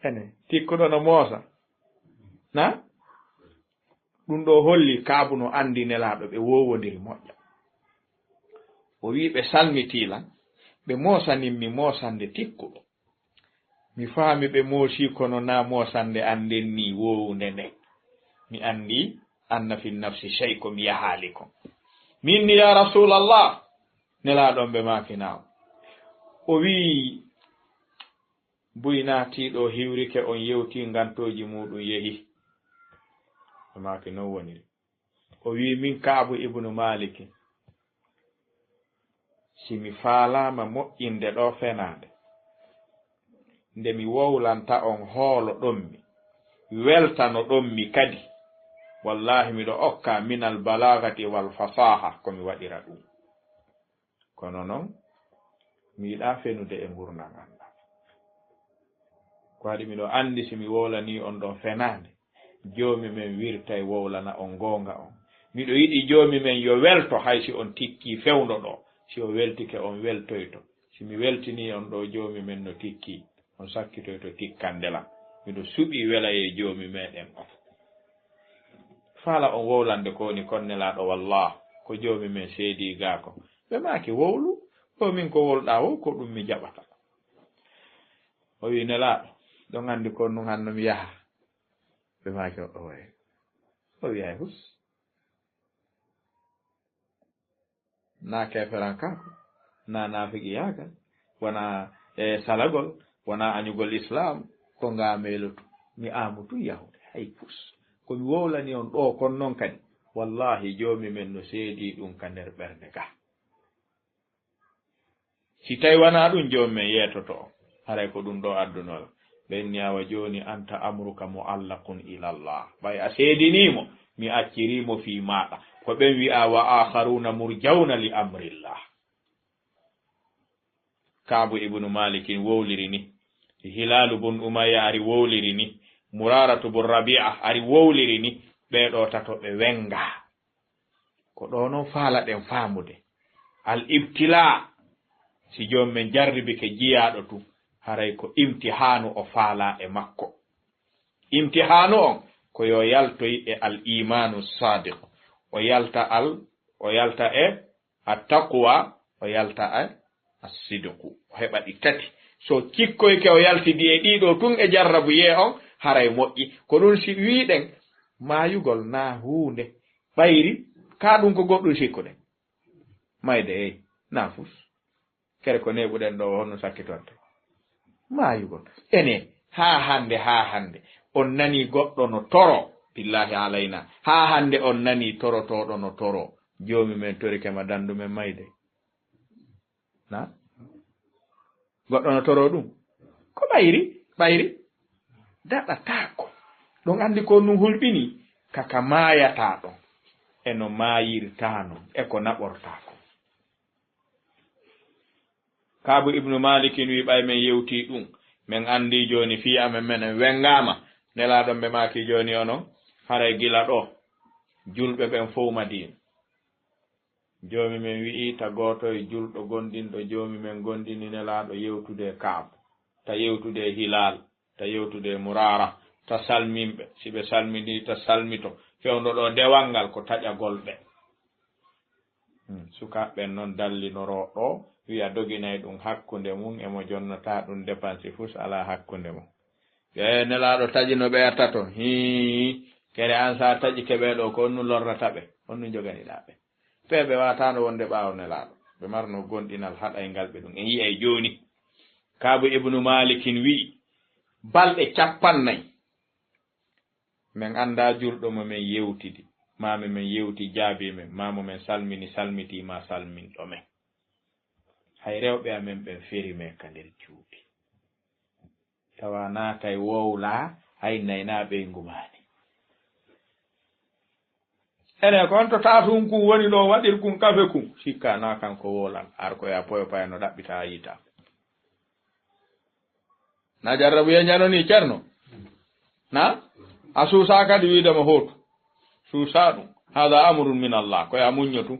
Ene, tikkuɗo no moosa. Na? Ɗum ɗoo holli Kaabu no anndi Nelaaɗo, ɓe woowondiri moƴƴa. O wi'i, ɓe salmitii lan, ɓe moosanin mi moosande tikkuɗo. Mi faami ɓe moosii, kono naa moosande an nden nii woowunde nden. Mi anndi anna fi nafsi shay, ko mi yahaali kon. Min ni, yaa Rasuulallah, Nelaaɗo on ɓe maaki, naam. O wi'i, buy naatiiɗo hiwrike on, yewtii ngantooji muuɗum, yehi. Ɓe maaki, non woniri. O wi'i, min Ka'bu ibnu Maaliki, si mi faalaama moƴƴinde ɗoo fenaande, nde mi wowlanta on hoolo ɗon mi, weltano ɗon mi kadi, wallaahi miɗo okka minal balaagati wal fasaaha ko mi waɗira ɗum. Kono non, mi yiɗaa fenude e ngurndan an ɗan. Ko waɗi miɗo anndi si mi wowlanii on ɗon fenaande, Joomi men wirtay wowlana on goonga on. Miɗo yiɗi Joomi men yo welto, hay si on tikkii fewndo ɗoo. Si o weltike, on weltoyto. Si mi weltinii on ɗoo, Joomi men no tikkii, on sakkitoyto tikkande lan. Miɗo suɓii welayee Joomi meɗen on. Faala on wowlande ko woni kon, Nelaaɗo, wallah, ko Joomi men seedii gaa kon. Ɓe maaki, wowlu, ko min ko wowluɗaa woo, ko ɗum mi jaɓata. O wi'i, Nelaaɗo, ɗon anndi ko nun hanno mi yaha. Ɓe maaki, o, oye. O wi'i, hay hus. Naa keeferankaaku, naa naafiqiyaagal, wanaa, e, salagol, wanaa añugol Islaam, ko ngaa meelotu. Mi aamu tun yahude, hay pus. Ko mi wowlani on ɗoo kon non kadi, wallaahi, Joomi men no seedii ɗum ka nder ɓernde gaa. Si tawi wanaa ɗum, Joomi men yeetoto on. Haray ko ɗum ɗoo addunoo lan. Ɓe inni, awa jooni, anta amruka mu'allaqun ilallah. Ɓay a seedinii mo, mi accirii mo fii maaɗa. Ko ɓen wi'aa, wa aakharuuna murjawna li amrillah. Kaabu ibnu Maalikin wowliri ni. Hilaalu bun Umayya ari wowliri ni. Muraaratu bun Rabi'a ari wowliri ni. Ɓee ɗoo tato ɓe wengaa. Ko ɗoo non faalaɗen faamude. Al ibtilaa, si Joomi men jarribike jiyaaɗo tun, haray ko imtihaanu o faalaa e makko. Imtihaanu on ko yo yaltoy e al iimaanu saadiq, o yalta al, o yalta e at taqwa, o yalta e as sidqu. O heɓa ɗi tati. So cikkoyke o yaltidi e ɗii ɗoo tun e jarrabuyee on, haray moƴƴi. Ko ɗun si wi'uɗen maayugol naa huunde ɓayri, kaa ɗun ko goɗɗun sikkuɗen? Mayde, ey, naa fus. Kere ko neeɓuɗen ɗoo, honno sakkitonte? Maayugol. Enen, haa hannde, haa hannde, on nanii goɗɗo no toroo, billaahi alayna, haa hannde on nanii torotooɗo no toroo, Joomi men torike ma, dandu men mayde? Na? Goɗɗo no toroo ɗum? Ko ɓayri, ɓayri daɗataako. Ɗon anndi ko nun hulɓinii, ka ka maayataa ɗon, e no maayirtaa non, e ko naɓortaa kon. Kaabu ibnu Maalikin wi'i, ɓay men yewtii ɗum, Men anndii jooni fii amen, menen wenngaama. Nelaaɗo ɓe maaki jooni onon, haray gila ɗoo, julɓe ɓen fow Madiina. Joomi men wi'i, ta gooto e julɗo gomɗinɗo Joomi men gomɗini Nelaaɗo yewtude e Ka'b, ta yewtude e Hilaal, ta yewtude e Muraara, ta salmin ɓe. Si ɓe salminii, ta salmito. Fewndo ɗoo dewal ngal ko taƴagol ɓe. Hmm, sukaaɓe ɓen non dallinoroo ɗoo, wi'a doginay ɗum hakkunde mum e mo jonnotaa ɗum depansi fus alaa hakkunde mum. Ɓe Nelaaɗo taƴino ɓe a tato, hii, kere an sa taƴike ɓee ɗoo, ko on nun lorrata ɓe, on nun joganiɗaa ɓe. Ɓe ɓe waataano wonde ɓaawo Nelaaɗo, ɓe marno gomɗinal haɗayngal ɓe ɗum. En yi'ay jooni, Kaabu ibnu Maalikin wi'i, balɗe cappannayi, men anndaa julɗo mo men yewtidi, maa mo men yewti jaabii men, maa mo men salmini salmitii maa salminɗo men. Hay rewɓe amen ɓen feri men ka nder cuuɗi. Tawa naatay wowlaa, hay nay naa ɓeyngu maani. Enen kon to taasun kun woni ɗon waɗir kun kafe kun, sikka naa kan ko wowlan, ar ko ya poyo payo no ɗaɓɓita a yiita. Na jarrabu ya ñanoni Cerno? Na? A suusaa kadi wiide mo hootu. Suusaa ɗum. Hada amrun min Allah. Ko ya muñño tun.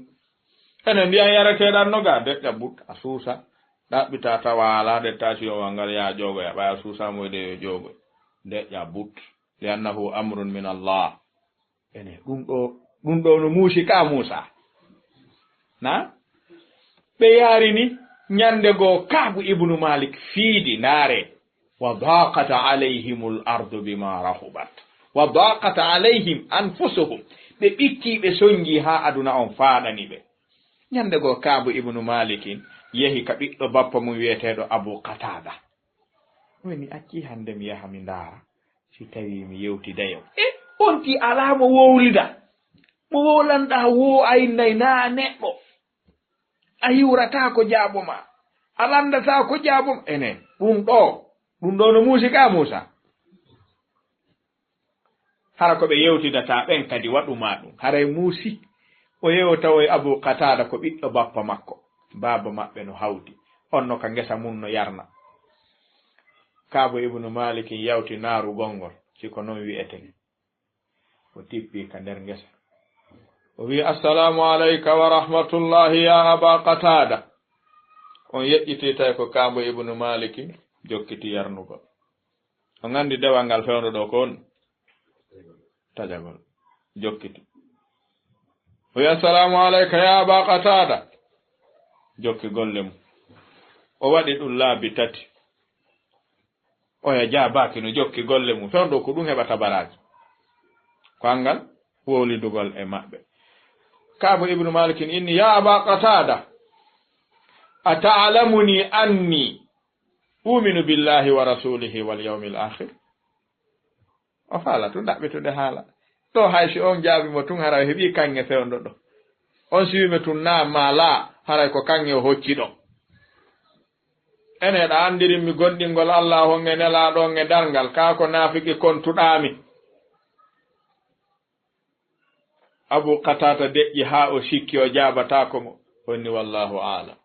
Enen ndiyan yareteeɗan no ga, deƴƴa but, a suusa. Ɗaɓɓita tawa alaa ɗe tension ngal ya ƴoogoya, ɓaya suusaa mo wiide yo ƴoogoy. Deƴƴa but. Li annahu amrun min Allah. Ene, ɗum ɗo, ɗum ɗo no muusi ka Muusa. Na? Ɓe yaari ni, ñande goo Ka'bu ibnu Malik fiidi, ndaare. Wa daqat alayhimul ardu bima rahubat. Wa daqat alayhim anfusuhum. Ɓe ɓitti, ɓe sonji haa aduna on faaɗani ɓe. Ñande goo Ka'bu ibnu Malikin yehi ka ɓiɗɗo bappa mum wi'eteeɗo Abu Qatada. Woni acci hande mi yaha mi ndaara si tawii mi yewtiday on. E, on ti alaa mo wowlida. Mo wowlanɗaa woo a innay naa neɗɗo. A hiwrataa ko jaabo maa. A lanndataa ko jaabo maa. Enen, ɗum ɗoo, ɗum ɗoo no muusi ka Muusa. Hara ko ɓe yewtidataa ɓen kadi waɗu maa ɗum. Haray muusi. O yehi o tawoyi Abu Qataada ko ɓiɗɗo bappa makko. Baaba maɓɓe no hawti. On no ka ngesa mun no yarna. Kaabu ibnu Maalikin yawti naarugol ngol, si ko non wi'etee. O tippii ka nder ngesa. O wi'i, "Assalaamu alayka wa rahmatullahi ya Aba Qataada." On yeƴƴitii tawi ko Kaabu ibnu Maalikin jokkiti yarnugol. On anndi dewal ngal fewndo ɗoo ko on taƴagol. Jokkiti. O wi'i, "Assalaamu alayka ya Aba Qataada." Jokki golle mum. O waɗi ɗum laabi tati. Oya jaabaaki no jokki golle mum. Fewndo ko ɗum heɓata baraaji. Ko anngal wowlidugol e maɓɓe. Kaabu ibnu Maalikin inni, "Ya Aba Qataada, a ta'lamuni anni u'minu billahi wa rasulihi wal yawmil akhir?" O faala tun ɗaɓɓitude haala. To hay si on jaabi mo tun, haray o heɓi kaŋŋe fewndo ɗo. On si wii mi tun naam maa laa, haray ko kaŋŋe o hocci ɗon. Ene ɗa andirin mi gomɗingol Allaahu on e Nelaaɗo on e darngal, kaa ko naafiki kontuɗaa mi? Abu Qataata deƴƴi haa o sikki o jaabataako mo. Onni, "Wallaahu aalam."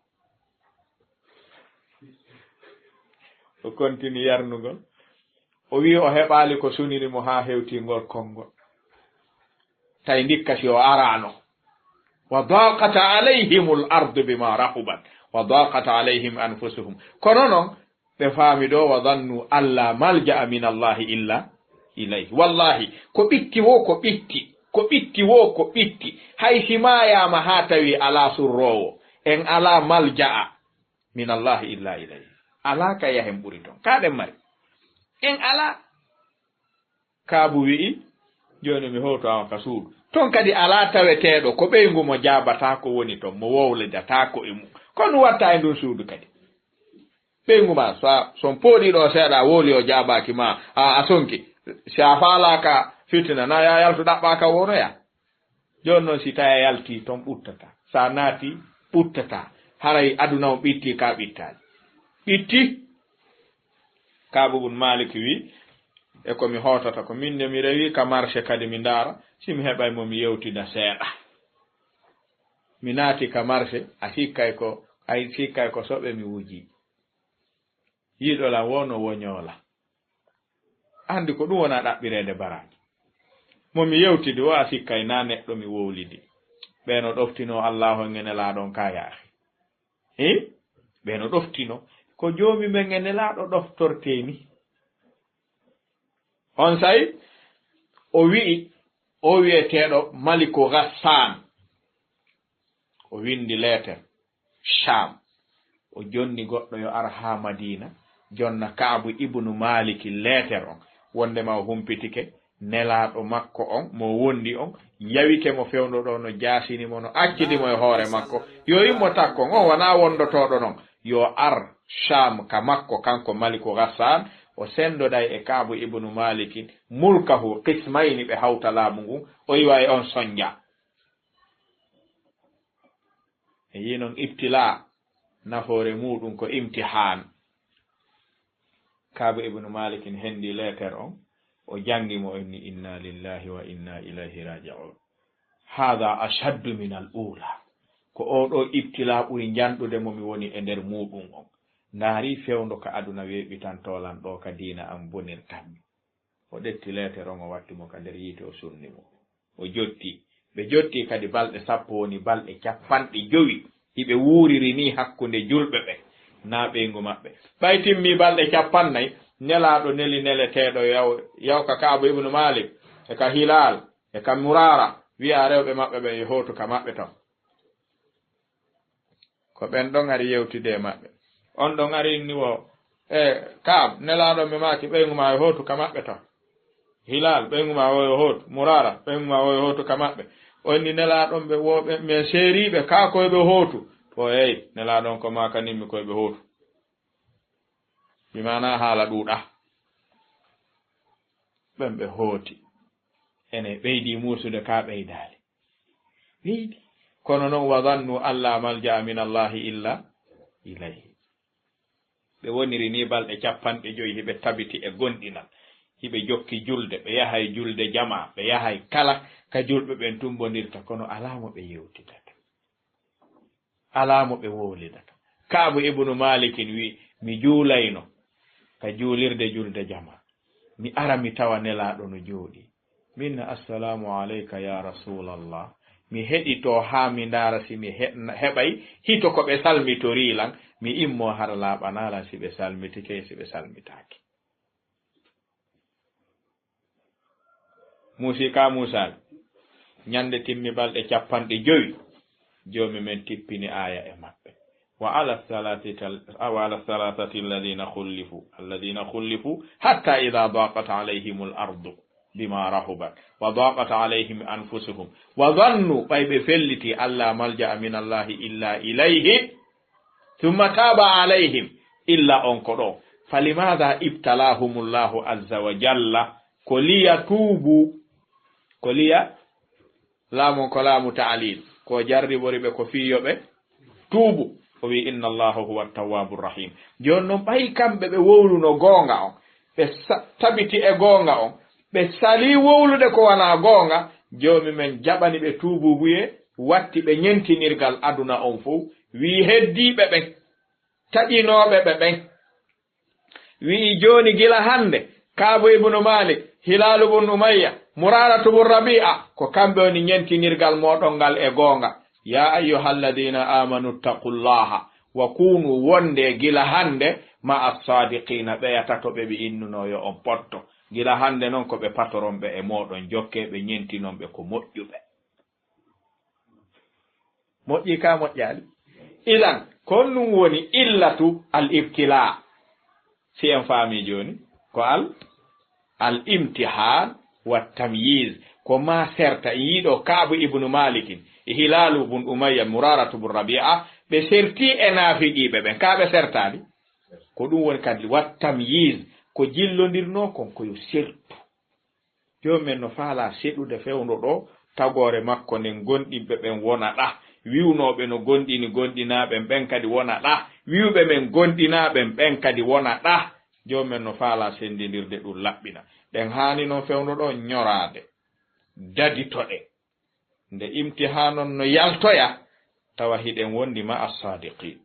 O kontini yarnugol. O wi'i o heɓaali ko suniri mo haa hewti ngol konngol. Tawi ndikka si o araano. "Wa daqat alayhimul ardu bima rahubat, wa daqat alayhim anfusuhum." Kono non, ɓe faami ɗo, "Wa zannu alla malja'a min Allahi illa ilayhi." Wallahi, ko ɓitti wo ko ɓitti, ko ɓitti wo ko ɓitti. Hay si maayaama haa tawi alaa surroowo, en alaa malja'a min Allahi illa ilayhi. Alaa ka yahen ɓuri ton. Ka ɗen mari. En alaa. Kaabu wi'i, "Jooni mi howto on ka suudu." Ton kadi alaa taweteeɗo, ko ɓeyngu mo jaabataa ko woni ton, mo wowlidataako e mum. Ko ɗum watta e ndun suudu kadi. Ɓeyngu ma, so a, so on pooɗii ɗo seeɗa, a wowli o jaabaaki ma, a, a sonki. Si a faalaaka fitina, na ya yaltu ɗaɓɓaaka wonoya. Jooni non si tawi a yaltii ton ɓuttataa. Si a naatii ɓuttataa. Haray aduna on ɓittii ka ɓittaali. Ɓitti. Kaabu bun Maalik wi, "E ko mi hootata ko min de mi rewi ka marché kadi mi ndaara, si mi heɓay mo mi yewtida seeɗa." Mi naati ka marché, a sikkay ko, ay sikkay ko soɓe mi wuji. Yiɗo lan woo no woñoo lan. Anndi ko ɗun wonaa ɗaɓɓireede baraaji. Mo mi yewtidi o, a sikkay naa neɗɗo mi wowlidi. Ɓee no ɗoftinoo Allaahu e Nelaaɗo on kaa yaahi. Hii? Ɓee no ɗoftinoo. Ko Joomi men e Nelaaɗo ɗoftortee nii. Onsay o wi'i, o wi'eteeɗo Maliku Ghassan, o windi leeter Sham. O jonni goɗɗo yo ar haa Madiina, jonna Ka'bu ibnu Maaliki leeter on, wondema o humpitike Nelaaɗo makko on, mo wondi on, yawike mo fewndo ɗoo, no jaasini mo, no accidi mo e hoore makko. Yo immo takkon, on wanaa wondotooɗo non. Yo ar Sham ka makko, kanko Maliku Ghassan, o sendoday e Ka'bu ibnu Malikin, mulkahu qismayni, ɓe hawta laamu ngun, o iwa e on sonja. E yii non ibtilaa, nafoore muuɗun ko imtihaan. Ka'bu ibnu Malikin hendi leeter on, o jangi mo, o inni, "Inna lillahi wa inna ilayhi raji'un. Haadha ashaddu min al ula." Ko oo ɗoo ibtilaa ɓuri njanɗude mo mi woni e nder muuɗun on. Ndaarii fewndo ka aduna weeɓitantoo lan ɗoo, ka diina an bonirtan mi. O ƴetti leeter on, o watti mo ka nder yiite, o sunni mo. O jotti. Ɓe jotti kadi balɗe sappo, woni balɗe capanɗe jowi. Hiɓe wuuriri nii hakkunde julɓe ɓen naa ɓeyngu maɓɓe. Ɓay timmii balɗe capannay, Nelaaɗo neli neleteeɗo yaw-, yaw ka Ka'bu ibnu Maalik, e ka Hilaal, e ka Muraara, wi'a rewɓe maɓɓe ɓen yo hootu ka maɓɓe ton. Ko ɓen ɗon ari yewtude e maɓɓe. On ɗon ari inni wo, e, Ka'ab, Nelaaɗo mi maaki, ɓeyngu maa yo hootu ka maɓɓe ton. Hilaal, ɓeyngu maa wo yo hootu. Muraara, ɓeyngu maa wo yo hootu ka maɓɓe. O inni Nelaaɗo ɓe wo ɓe, men seeriiɓe, kaa ko yo ɓe hootu. O ey, Nelaaɗo on ko maakanin mi ko yo ɓe hootu. Bi maanaa haala ɗuuɗa. Ɓen ɓe hooti. Ene ɓeydi muusude kaa ɓeydaali. Ɓeydi. Kono non, wa zannu an laa malja'a min Allaahi illa ilayhi. Ɓe woniri nii balɗe capanɗe jowi, hiɓe tabiti e gomɗinal. Hiɓe jokki julde, ɓe yahay julde jamaa, ɓe yahay kala ka julɓe ɓen tumbondirta, kono alaa mo ɓe yewtidata. Alaa mo ɓe wowlidata. Ka'bu ibnu Maalikin wi'i, "Mi juulayno ka juulirde julde jamaa. Mi ara mi tawa Nelaaɗo no jooɗii. Min, assalaamu alayka ya Rasuulallah. Mi heɗitoo haa mi ndaara si mi he-, heɓay hito ko ɓe salmitorii lan. Mi immoo hara laaɓanaa lan si ɓe salmitike, si ɓe salmitaaki." Muusi ka muusaali. Ñande timmi balɗe capanɗe jowi, Joomi men tippini aaya e maɓɓe. Wa ala thalathati al-, wa ala thalathati alladhina khullifu, alladhina khullifu hatta idha daqat alayhimul ardu bima rahubat wa daqat alayhim anfusuhum wa dhannu, ɓay ɓe felliti, alla malja'a min Allahi illa ilayhi, thumma taba alayhim, illa on ko ɗo. Falimada ibtalahumullahu azza wa jalla? Ko liya tuubu. Ko liya, laamu on ko laamu ta'lil. Ko jarribori ɓe ko fii yo ɓe tuubu. O wi'i, "Inna Allaha huwa tawwabu rahim." Jooni non, ɓay kamɓe ɓe wowluno goonga on, ɓe sa-, tabiti e goonga on, ɓe salii wowlude ko wanaa goonga, Joomi men jaɓani ɓe tuubuubuyee, watti ɓe ñentinirgal aduna on fow, wi'i heddiiɓe ɓen, taƴinooɓe ɓe ɓen. Wi'i, "Jooni gila hannde, Ka'bu ibnu Maalik, Hilaalu bun Umayya, Muraaratu bun Rabi'a, ko kamɓe woni ñentinirgal mooɗon ngal e goonga. Yaa ayyuhalladina amanu ttaqullaha wa kunu, wonde gila hannde, ma'a sadiqina, ɓeya tato ɓe ɓe innuno yo on potto. Gila hannde non ko ɓe patoron ɓe e mooɗon, jokkee ɓe ñentinon ɓe ko moƴƴuɓe." Moƴƴi ka moƴƴaali? Idan, ko honɗun woni illatu al ibtila? Si en faami jooni, ko al, al imtihan wa tamyiz. Ko ma serta, en yiɗo Ka'bu ibnu Malikin, e Hilalu bun Umayya, Muraratu bun Rabi'a, ɓe serti e naafiqiiɓe ɓen. Ka ɓe sertaali? Ko ɗun woni kadi wa tamyiz, ko jillondirnoo kon ko yo sertu. Joomi men no faalaa seɗude fewndo ɗoo, tagoore makko nden, gomɗinɓe ɓen wona ɗaa, wi'unooɓe no gomɗini gomɗinaaɓe ɓen kadi wona ɗaa, wi'uɓe men gomɗinaaɓe ɓen kadi wona ɗaa. Joomi men no faalaa senndindirde ɗun laɓɓina. Ɗen haani non fewndo ɗoo ñoraade, daditoɗe. Nde imtihaan on no yaltoya, tawa hiɗen wondi ma'a saadiqiin.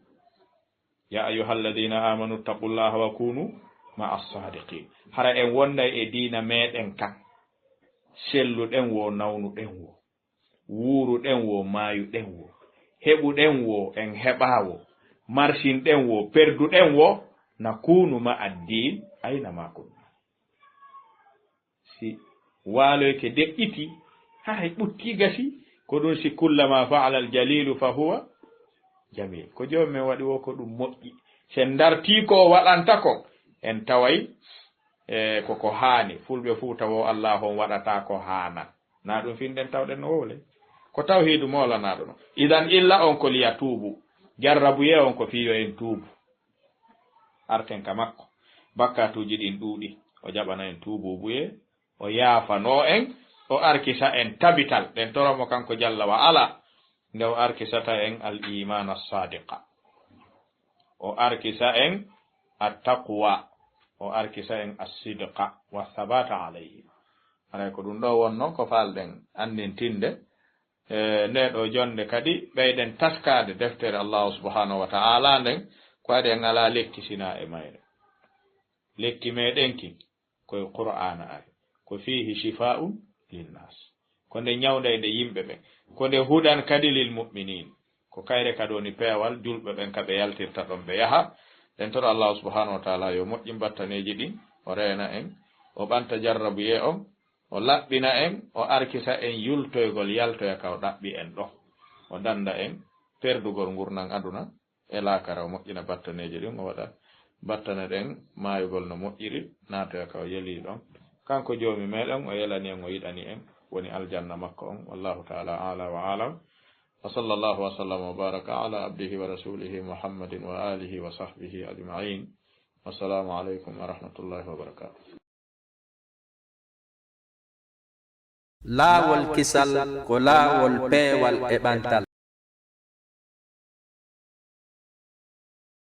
"Yaa ayyuhal ladiina aamanu ittaqullaaha wa kuunu ma'a saadiqiin." Hara en wonday e diina meɗen kan, selluɗen wo, nawnuɗen wo, wuuruɗen wo, maayuɗen wo, heɓuɗen wo, en heɓaa wo, marsinɗen wo, perduɗen wo, nakunu ma'a diin ayna maa kunna. Si waaloyke deƴƴiti, haray ɓuttii gasi, ko ɗun si kullama fa'ala al-jalilu fa huwa jamil. Ko Joomi men waɗi wo ko ɗun moƴƴi. Si en dartii ko o waɗanta kon, en taway, e, ko ko haani. Fulɓe Fuuta wo, Allaahu on waɗataa ko haanaa. Na ɗun fin ɗen tawɗen no wowle. Ko tawhiidu moolanaaɗo non. Idan illa on ko liyatuubu. Jarrabuyee on ko fii yo en tuubu. Arten ka makko. Bakkaatuuji ɗin ɗuuɗi. O jaɓana en tuubuubuyee. O yaafanoo en. O arkisa en tabital. Ɗen toro mo kanko jalla wa ala. Nde o arkisata en al iimaana saadiqa. O arkisa en at taqwa. O arkisa en as sidqa wa thabata alayhi. Haray ko ɗun ɗoo wonno ko faalɗen anndintinde. E, ndee ɗoo jonnde kadi, ɓeyɗen taskaade deftere Allaahu subhaanahu wa ta'aalaa nden, ko adi en alaa lekki sinaa e mayre. Lekki meɗen kin, ko e Qur'aana ari, ko fiihi shifaa'un linnaas. Ko nde ñawndayde yimɓe ɓen, ko nde hudan kadi lil mu'miniin. Ko kayre kadi woni peewal julɓe ɓen ka ɓe yaltirta ɗon ɓe yaha. Ɗen toro Allaahu subhaanahu wa ta'aalaa yo moƴƴin battaneeji ɗin, o reena en, o ɓanta jarrabuyee on, o laɓɓina en, o arkisa en yultoygol yaltoya ka o ɗaɓɓi en ɗon. O dannda en perdugol ngurndan aduna e laakara, o moƴƴina battaneeji ɗin, o waɗa battane ɗen maayugol no moƴƴiri, naatoya ka o yelii ɗon. Kanko Joomi meɗen, o yelani en, o yiɗani en, woni aljanna makko on. Wallaahu ta'aalaa a'laa wa a'lam. Wa sallallaahu wa sallama wa baaraka alaa abdihi wa rasuulihi Muhammadin wa aalihi wa sahbihi ajma'iin. Wassalaamu aleykum wa rahmatullaahi wa barakaatuh. Laawol kisal ko laawol peewal e ɓantal.